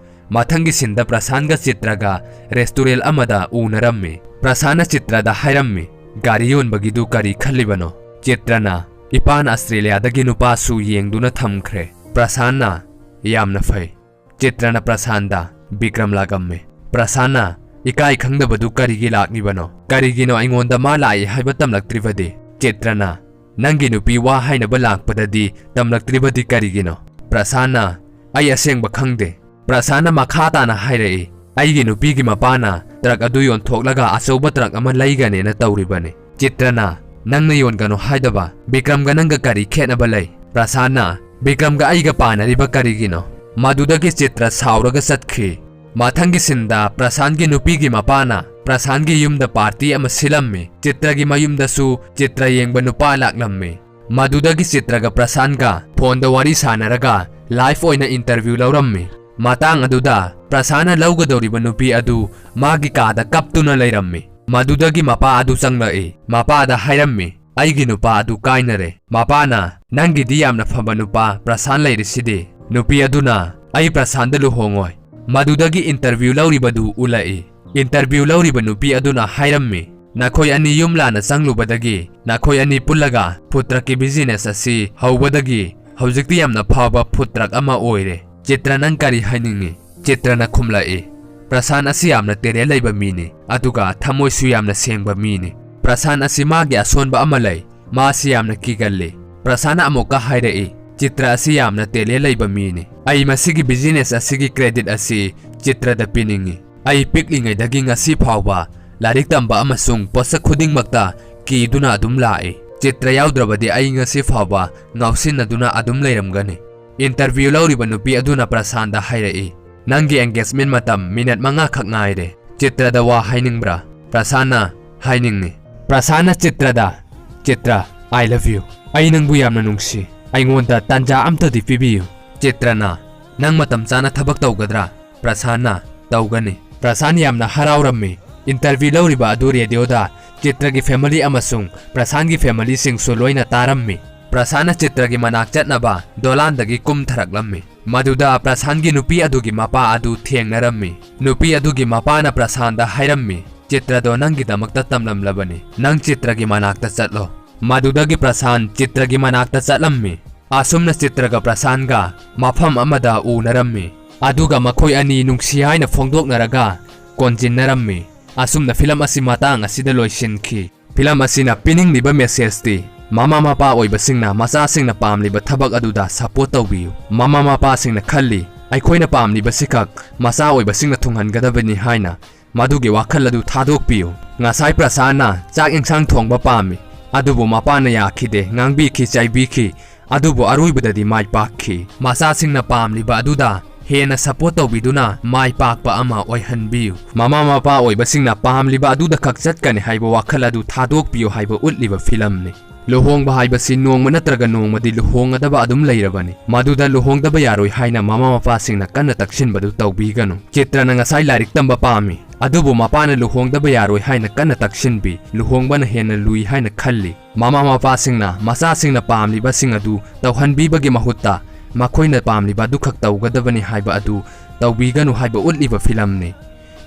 ꯃꯊꯪꯒꯤ ꯁꯤꯟꯗ ꯄ꯭ꯔꯁꯥꯟꯒ ꯆꯤꯇ꯭ꯔꯒ ꯔꯦꯁꯇꯨꯔꯦꯟ ꯑꯃꯗ ꯎꯅꯔꯝꯃꯤ꯫ ꯄ꯭ꯔꯁꯥꯟꯅ ꯆꯤꯇ꯭ꯔꯗ ꯍꯥꯏꯔꯝꯃꯤ, "ꯒꯥꯔꯤ ꯌꯣꯟꯕꯒꯤꯗꯨ ꯀꯔꯤ ꯈꯜꯂꯤꯕꯅꯣ?" ꯆꯤꯇ꯭ꯔꯅ, "ꯏꯄꯥꯅ ꯑꯁꯇ꯭ꯔꯦꯂꯤꯌꯥꯗꯒꯤ ꯅꯨꯄꯥꯁꯨ ꯌꯦꯡꯗꯨꯅ ꯊꯝꯈ꯭ꯔꯦ꯫" ꯄ꯭ꯔꯁꯥꯟꯅ, "ꯌꯥꯝꯅ ꯐꯩ꯫" ꯆꯤꯇ꯭ꯔꯅ ꯄ꯭ꯔꯁꯥꯟꯗ, "ꯕꯤꯀ꯭ꯔꯝ ꯂꯥꯛꯂꯝꯃꯦ꯫" ꯄ꯭ꯔꯁꯥꯟꯅ, "ꯏꯀꯥꯏ ꯈꯪꯗꯕꯗꯨ ꯀꯔꯤꯒꯤ ꯂꯥꯛꯂꯤꯕꯅꯣ? ꯀꯔꯤꯒꯤꯅꯣ ꯑꯩꯉꯣꯟꯗ ꯃꯥ ꯂꯥꯛꯏ ꯍꯥꯏꯕ ꯇꯝꯂꯛꯇ꯭ꯔꯤꯕꯗꯤ?" ꯆꯤꯇ꯭ꯔꯅ, "ꯅꯪꯒꯤ ꯅꯨꯄꯤ ꯋꯥ ꯍꯥꯏꯅꯕ ꯂꯥꯛꯄꯗꯗꯤ ꯇꯝꯂꯛꯇ꯭ꯔꯤꯕꯗꯤ ꯀꯔꯤꯒꯤꯅꯣ?" ꯄ꯭ꯔꯁꯥꯟꯅ, "ꯑꯩ ꯑꯁꯦꯡꯕ ꯈꯪꯗꯦ꯫" ꯄ꯭ꯔꯁꯥꯟꯅ ꯃꯈꯥ ꯇꯥꯅ ꯍꯥꯏꯔꯛꯏ, "ꯑꯩꯒꯤ ꯅꯨꯄꯤꯒꯤ ꯃꯄꯥꯅ ꯇ꯭ꯔꯛ ꯑꯗꯨ ꯌꯣꯟꯊꯣꯛꯂꯒ ꯑꯆꯧꯕ ꯇ꯭ꯔꯛ ꯑꯃ ꯂꯩꯒꯅꯦꯅ ꯇꯧꯔꯤꯕꯅꯤ꯫" ꯆꯤꯇ꯭ꯔꯅ, "ꯅꯪꯅ ꯌꯣꯟꯒꯅꯨ ꯍꯥꯏꯗꯕ ꯕꯤꯀ꯭ꯔꯝꯒ ꯅꯪꯒ ꯀꯔꯤ ꯈꯦꯠꯅꯕ ꯂꯩ?" ꯄ꯭ꯔꯁꯥꯟꯅ, "ꯕꯤꯀ꯭ꯔꯝꯒ ꯑꯩꯒ ꯄꯥꯅꯔꯤꯕ ꯀꯔꯤꯒꯤꯅꯣ?" ꯃꯗꯨꯗꯒꯤ ꯆꯤꯇ꯭ꯔ ꯁꯥꯎꯔꯒ ꯆꯠꯈꯤ꯫ ꯃꯊꯪꯒꯤ ꯁꯤꯟꯗ ꯄ꯭ꯔꯁꯥꯟꯒꯤ ꯅꯨꯄꯤꯒꯤ ꯃꯄꯥꯅ ꯄ꯭ꯔꯁꯥꯟꯒꯤ ꯌꯨꯝꯗ party ꯑꯃ ꯁꯤꯜꯂꯝꯃꯤ꯫ ꯆꯤꯇ꯭ꯔꯒꯤ ꯃꯌꯨꯝꯗꯁꯨ ꯆꯤꯇ꯭ꯔ ꯌꯦꯡꯕ ꯅꯨꯄꯥ ꯂꯥꯛꯂꯝꯃꯤ꯫ ꯃꯗꯨꯗꯒꯤ ꯆꯤꯇ꯭ꯔꯒ ꯄ꯭ꯔꯁꯥꯟꯒ phoneꯗ ꯋꯥꯔꯤ ꯁꯥꯟꯅꯔꯒ live ꯑꯣꯏꯅ interview ꯂꯧꯔꯝꯃꯤ꯫ ꯃꯇꯥꯡ ꯑꯗꯨꯗ ꯄ꯭ꯔꯁꯥꯟꯅ ꯂꯧꯒꯗꯧꯔꯤꯕ ꯅꯨꯄꯤ ꯑꯗꯨ ꯃꯥꯒꯤ ꯀꯥꯗ ꯀꯞꯇꯨꯅ ꯂꯩꯔꯝꯃꯤ꯫ ꯃꯗꯨꯗꯒꯤ ꯃꯄꯥ ꯑꯗꯨ ꯆꯪꯂꯛꯏ꯫ ꯃꯄꯥꯗ ꯍꯥꯏꯔꯝꯃꯤ, "ꯑꯩꯒꯤ ꯅꯨꯄꯥ ꯑꯗꯨ ꯀꯥꯏꯅꯔꯦ꯫" ꯃꯄꯥꯅ, "ꯅꯪꯒꯤꯗꯤ ꯌꯥꯝꯅ ꯐꯕ ꯅꯨꯄꯥ ꯄ꯭ꯔꯁꯥꯟ ꯂꯩꯔꯤꯁꯤꯗꯤ?" ꯅꯨꯄꯤ ꯑꯗꯨꯅ, "ꯑꯩ ꯄ꯭ꯔꯁꯥꯟꯗ ꯂꯨꯍꯣꯡꯉꯣꯏ꯫" ꯃꯗꯨꯗꯒꯤ interview ꯂꯧꯔꯤꯕꯗꯨ ꯎꯠꯂꯛꯏ꯫ Interview ꯂꯧꯔꯤꯕ ꯅꯨꯄꯤ ꯑꯗꯨꯅ ꯍꯥꯏꯔꯝꯃꯤ, "ꯅꯈꯣꯏ ꯑꯅꯤ ꯌꯨꯝ ꯂꯥꯟꯅ ꯆꯪꯂꯨꯕꯗꯒꯤ ꯅꯈꯣꯏ ꯑꯅꯤ ꯄꯨꯜꯂꯒ food truckꯀꯤ business ꯑꯁꯤ ꯍꯧꯕꯗꯒꯤ ꯍꯧꯖꯤꯛꯇꯤ ꯌꯥꯝꯅ ꯐꯕ food truck ꯑꯃ ꯑꯣꯏꯔꯦ꯫ ꯆꯤꯇ꯭ꯔ, ꯅꯪ ꯀꯔꯤ ꯍꯥꯏꯅꯤꯡꯉꯤ?" ꯆꯤꯇ꯭ꯔꯅ ꯈꯨꯝꯂꯛꯏ, "ꯄ꯭ꯔꯁꯥꯟ ꯑꯁꯤ ꯌꯥꯝꯅ talent ꯂꯩꯕ ꯃꯤꯅꯤ, ꯑꯗꯨꯒ ꯊꯃꯣꯏꯁꯨ ꯌꯥꯝꯅ ꯁꯦꯡꯕ ꯃꯤꯅꯤ꯫ ꯄ꯭ꯔꯁꯥꯟ ꯑꯁꯤ ꯃꯥꯒꯤ ꯑꯁꯣꯟꯕ ꯑꯃ ꯂꯩ, ꯃꯥꯁꯤ ꯌꯥꯝꯅ ꯀꯤꯒꯜꯂꯤ꯫" ꯄ꯭ꯔꯁꯥꯟꯅ ꯑꯃꯨꯛꯀ ꯍꯥꯏꯔꯛꯏ, "ꯆꯤꯇ꯭ꯔ ꯑꯁꯤ ꯌꯥꯝꯅ talent ꯂꯩꯕ ꯃꯤꯅꯤ꯫ ꯑꯩ ꯃꯁꯤꯒꯤ business ꯑꯁꯤꯒꯤ credit ꯑꯁꯤ ꯆꯤꯇ꯭ꯔꯗ ꯄꯤꯅꯤꯡꯉꯤ꯫ ꯑꯩ ꯄꯤꯛꯂꯤꯉꯩꯗꯒꯤ ꯉꯁꯤ ꯐꯥꯎꯕ ꯂꯥꯏꯔꯤꯛ ꯇꯝꯕ ꯑꯃꯁꯨꯡ ꯄꯣꯠꯁꯛ ꯈꯨꯗꯤꯡꯃꯛꯇ ꯀꯤꯗꯨꯅ ꯑꯗꯨꯝ ꯂꯥꯛꯏ꯫ ꯆꯤꯇ꯭ꯔ ꯌꯥꯎꯗ꯭ꯔꯕꯗꯤ ꯑꯩ ꯉꯁꯤ ꯐꯥꯎꯕ ꯉꯥꯎꯁꯤꯟꯅꯗꯨꯅ ꯑꯗꯨꯝ ꯂꯩꯔꯝꯒꯅꯤ꯫" Interview ꯂꯧꯔꯤꯕ ꯅꯨꯄꯤ ꯑꯗꯨꯅ ꯄ꯭ꯔꯁꯥꯟꯗ ꯍꯥꯏꯔꯛꯏ, "ꯅꯪꯒꯤ engagement ꯃꯇꯝ minute ꯃꯉꯥ ꯈꯛ ꯉꯥꯏꯔꯦ꯫ ꯆꯤꯇ꯭ꯔꯗ ꯋꯥ ꯍꯥꯏꯅꯤꯡꯕ꯭ꯔꯥ?" ꯄ꯭ꯔꯁꯥꯟꯅ, "ꯍꯥꯏꯅꯤꯡꯉꯤ꯫" ꯄ꯭ꯔꯁꯥꯟꯅ ꯆꯤꯇ꯭ꯔꯗ, "ꯆꯤꯇ꯭ꯔ, I love you꯫ ꯑꯩ ꯅꯪꯕꯨ ꯌꯥꯝꯅ ꯅꯨꯡꯁꯤ꯫ ꯑꯩꯉꯣꯟꯗ ꯇꯥꯟꯖꯥ ꯑꯝꯇꯗꯤ ꯄꯤꯕꯤꯌꯨ꯫" ꯆꯤꯇ꯭ꯔꯅ, "ꯅꯪ ꯃꯇꯝ ꯆꯥꯅ ꯊꯕꯛ ꯇꯧꯒꯗ꯭ꯔꯥ?" ꯄ꯭ꯔꯁꯥꯟꯅ, "ꯇꯧꯒꯅꯤ꯫" ꯄ꯭ꯔꯁꯥꯟ ꯌꯥꯝꯅ ꯍꯔꯥꯎꯔꯝꯃꯤ꯫ Interview ꯂꯧꯔꯤꯕ ꯑꯗꯨ radioꯗ ꯆꯤꯇ꯭ꯔꯒꯤ family ꯑꯃꯁꯨꯡ ꯄ꯭ꯔꯁꯥꯟꯒꯤ familyꯁꯤꯡꯁꯨ ꯂꯣꯏꯅ ꯇꯥꯔꯝꯃꯤ꯫ ꯄ꯭ꯔꯁꯥꯟꯅ ꯆꯤꯇ꯭ꯔꯒꯤ ꯃꯅꯥꯛ ꯆꯠꯅꯕ ꯗꯣꯂꯥꯟꯗꯒꯤ ꯀꯨꯝꯊꯔꯛꯂꯝꯃꯤ꯫ ꯃꯗꯨꯗ ꯄ꯭ꯔꯁꯥꯟꯒꯤ ꯅꯨꯄꯤ ꯑꯗꯨꯒꯤ ꯃꯄꯥ ꯑꯗꯨ ꯊꯦꯡꯅꯔꯝꯃꯤ꯫ ꯅꯨꯄꯤ ꯑꯗꯨꯒꯤ ꯃꯄꯥꯅ ꯄ꯭ꯔꯁꯥꯟꯗ ꯍꯥꯏꯔꯝꯃꯤ, "ꯆꯤꯇ꯭ꯔꯗꯣ ꯅꯪꯒꯤꯗꯃꯛꯇ ꯇꯝꯂꯝꯂꯕꯅꯤ꯫ ꯅꯪ ꯆꯤꯇ꯭ꯔꯒꯤ ꯃꯅꯥꯛꯇ ꯆꯠꯂꯣ꯫" ꯃꯗꯨꯗꯒꯤ ꯄ꯭ꯔꯁꯥꯟ ꯆꯤꯇ꯭ꯔꯒꯤ ꯃꯅꯥꯛꯇ ꯆꯠꯂꯝꯃꯤ꯫ ꯑꯁꯨꯝꯅ ꯆꯤꯇ꯭ꯔꯒ ꯄ꯭ꯔꯁꯥꯟꯒ ꯃꯐꯝ ꯑꯃꯗ ꯎꯅꯔꯝꯃꯤ꯫ ꯑꯗꯨꯒ ꯃꯈꯣꯏ ꯑꯅꯤ ꯅꯨꯡꯁꯤ ꯍꯥꯏꯅ ꯐꯣꯡꯗꯣꯛꯅꯔꯒ ꯀꯣꯟꯖꯤꯟꯅꯔꯝꯃꯤ꯫ ꯑꯁꯨꯝꯅ film ꯑꯁꯤ ꯃꯇꯥꯡ ꯑꯁꯤꯗ ꯂꯣꯏꯁꯤꯟꯈꯤ꯫ Film ꯑꯁꯤꯅ ꯄꯤꯅꯤꯡꯂꯤꯕ messageꯇꯤ, ꯃꯃꯥ ꯃꯄꯥ ꯑꯣꯏꯕꯁꯤꯡꯅ ꯃꯆꯥꯁꯤꯡꯅ ꯄꯥꯝꯂꯤꯕ ꯊꯕꯛ ꯑꯗꯨꯗ support ꯇꯧꯕꯤꯌꯨ꯫ ꯃꯃꯥ ꯃꯄꯥꯁꯤꯡꯅ ꯈꯜꯂꯤ, "ꯑꯩꯈꯣꯏꯅ ꯄꯥꯝꯂꯤꯕꯁꯤꯈꯛ ꯃꯆꯥ ꯑꯣꯏꯕꯁꯤꯡꯅ ꯊꯨꯡꯍꯟꯒꯗꯕꯅꯤ" ꯍꯥꯏꯅ꯫ ꯃꯗꯨꯒꯤ ꯋꯥꯈꯜ ꯑꯗꯨ ꯊꯥꯗꯣꯛꯄꯤꯌꯨ꯫ ꯉꯁꯥꯏ ꯄ꯭ꯔꯁꯥꯟꯅ ꯆꯥꯛ ꯏꯟꯁꯥꯡ ꯊꯣꯡꯕ ꯄꯥꯝꯃꯤ, ꯑꯗꯨꯕꯨ ꯃꯄꯥꯅ ꯌꯥꯈꯤꯗꯦ, ꯉꯥꯡꯕꯤꯈꯤ, ꯆꯩꯕꯤꯈꯤ, ꯑꯗꯨꯕꯨ ꯑꯔꯣꯏꯕꯗꯗꯤ ꯃꯥꯏ ꯄꯥꯛꯈꯤ꯫ ꯃꯆꯥꯁꯤꯡꯅ ꯄꯥꯝꯂꯤꯕ ꯑꯗꯨꯗ ꯍꯦꯟꯅ support ꯇꯧꯕꯤꯗꯨꯅ ꯃꯥꯏ ꯄꯥꯛꯄ ꯑꯃ ꯑꯣꯏꯍꯟꯕꯤꯌꯨ꯫ ꯃꯃꯥ ꯃꯄꯥ ꯑꯣꯏꯕꯁꯤꯡꯅ ꯄꯥꯝꯂꯤꯕ ꯑꯗꯨꯗ ꯈꯛ ꯆꯠꯀꯅꯤ ꯍꯥꯏꯕ ꯋꯥꯈꯜ ꯑꯗꯨ ꯊꯥꯗꯣꯛꯄꯤꯌꯨ ꯍꯥꯏꯕ ꯎꯠꯂꯤꯕ ꯐꯤꯂꯝꯅꯤ꯫ ꯂꯨꯍꯣꯡꯕ ꯍꯥꯏꯕꯁꯤ ꯅꯣꯡꯃ ꯅꯠꯇ꯭ꯔꯒ ꯅꯣꯡꯃꯗꯤ ꯂꯨꯍꯣꯡꯒꯗꯕ ꯑꯗꯨꯝ ꯂꯩꯔꯕꯅꯤ꯫ ꯃꯗꯨꯗ ꯂꯨꯍꯣꯡꯗꯕ ꯌꯥꯔꯣꯏ ꯍꯥꯏꯅ ꯃꯃꯥ ꯃꯄꯥꯁꯤꯡꯅ ꯀꯟꯅ ꯇꯛꯁꯤꯟꯕꯗꯨ ꯇꯧꯕꯤꯒꯅꯨ꯫ ꯆꯤꯇ꯭ꯔꯅ ꯉꯁꯥꯏ ꯂꯥꯏꯔꯤꯛ ꯇꯝꯕ ꯄꯥꯝꯃꯤ, ꯑꯗꯨꯕꯨ ꯃꯄꯥꯅ ꯂꯨꯍꯣꯡꯗꯕ ꯌꯥꯔꯣꯏ ꯍꯥꯏꯅ ꯀꯟꯅ ꯇꯛꯁꯤꯟꯕꯤ, ꯂꯨꯍꯣꯡꯕꯅ ꯍꯦꯟꯅ ꯂꯨꯏ ꯍꯥꯏꯅ ꯈꯜꯂꯤ꯫ ꯃꯃꯥ ꯃꯄꯥꯁꯤꯡꯅ ꯃꯆꯥꯁꯤꯡꯅ ꯄꯥꯝꯂꯤꯕꯁꯤꯡ ꯑꯗꯨ ꯇꯧꯍꯟꯕꯤꯕꯒꯤ ꯃꯍꯨꯠꯇ ꯃꯈꯣꯏꯅ ꯄꯥꯝꯂꯤꯕ ꯑꯗꯨꯈꯛ ꯇꯧꯒꯗꯕꯅꯤ ꯍꯥꯏꯕ ꯑꯗꯨ ꯇꯧꯕꯤꯒꯅꯨ ꯍꯥꯏꯕ ꯎꯠꯂꯤꯕ ꯐꯤꯂꯝꯅꯤ꯫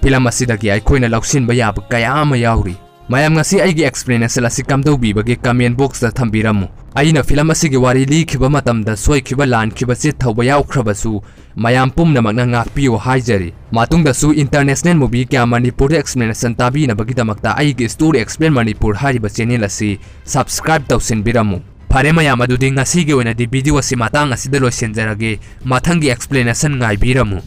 ꯐꯤꯂꯝ ꯑꯁꯤꯗꯒꯤ ꯑꯩꯈꯣꯏꯅ ꯂꯧꯁꯤꯟꯕ ꯌꯥꯕ ꯀꯌꯥ ꯑꯃ ꯌꯥꯎꯔꯤ꯫ ꯃꯌꯥꯝ, ꯉꯁꯤ ꯑꯩꯒꯤ explanation ꯑꯁꯤ ꯀꯝꯗꯧꯕꯤꯕꯒꯦ comment box ꯇ ꯊꯝꯕꯤꯔꯝꯃꯨ꯫ ꯑꯩꯅ ꯐꯤꯂꯝ ꯑꯁꯤꯒꯤ ꯋꯥꯔꯤ ꯂꯤꯈꯤꯕ ꯃꯇꯝꯗ ꯁꯣꯏꯈꯤꯕ ꯂꯥꯟꯈꯤꯕ ꯆꯤꯠ ꯊꯧꯕ ꯌꯥꯎꯈ꯭ꯔꯕꯁꯨ ꯃꯌꯥꯝ ꯄꯨꯝꯅꯃꯛꯅ ꯉꯥꯛꯄꯤꯌꯨ ꯍꯥꯏꯖꯔꯤ꯫ ꯃꯇꯨꯡꯗꯁꯨ international movie ꯀꯌꯥ ꯃꯅꯤꯄꯨꯔꯗ explanation ꯇꯥꯕꯤꯅꯕꯒꯤꯗꯃꯛꯇ ꯑꯩꯒꯤ Story Explain Manipur ꯍꯥꯏꯔꯤꯕ channel ꯑꯁꯤ subscribe ꯇꯧꯁꯤꯟꯕꯤꯔꯝꯃꯨ꯫ ꯐꯔꯦ ꯃꯌꯥꯝ, ꯑꯗꯨꯗꯤ ꯉꯁꯤꯒꯤ ꯑꯣꯏꯅꯗꯤ video ꯑꯁꯤ ꯃꯇꯥꯡ ꯑꯁꯤꯗ ꯂꯣꯏꯁꯤꯟꯖꯔꯒꯦ꯫ ꯃꯊꯪꯒꯤ explanation ꯉꯥꯏꯕꯤꯔꯝꯃꯨ꯫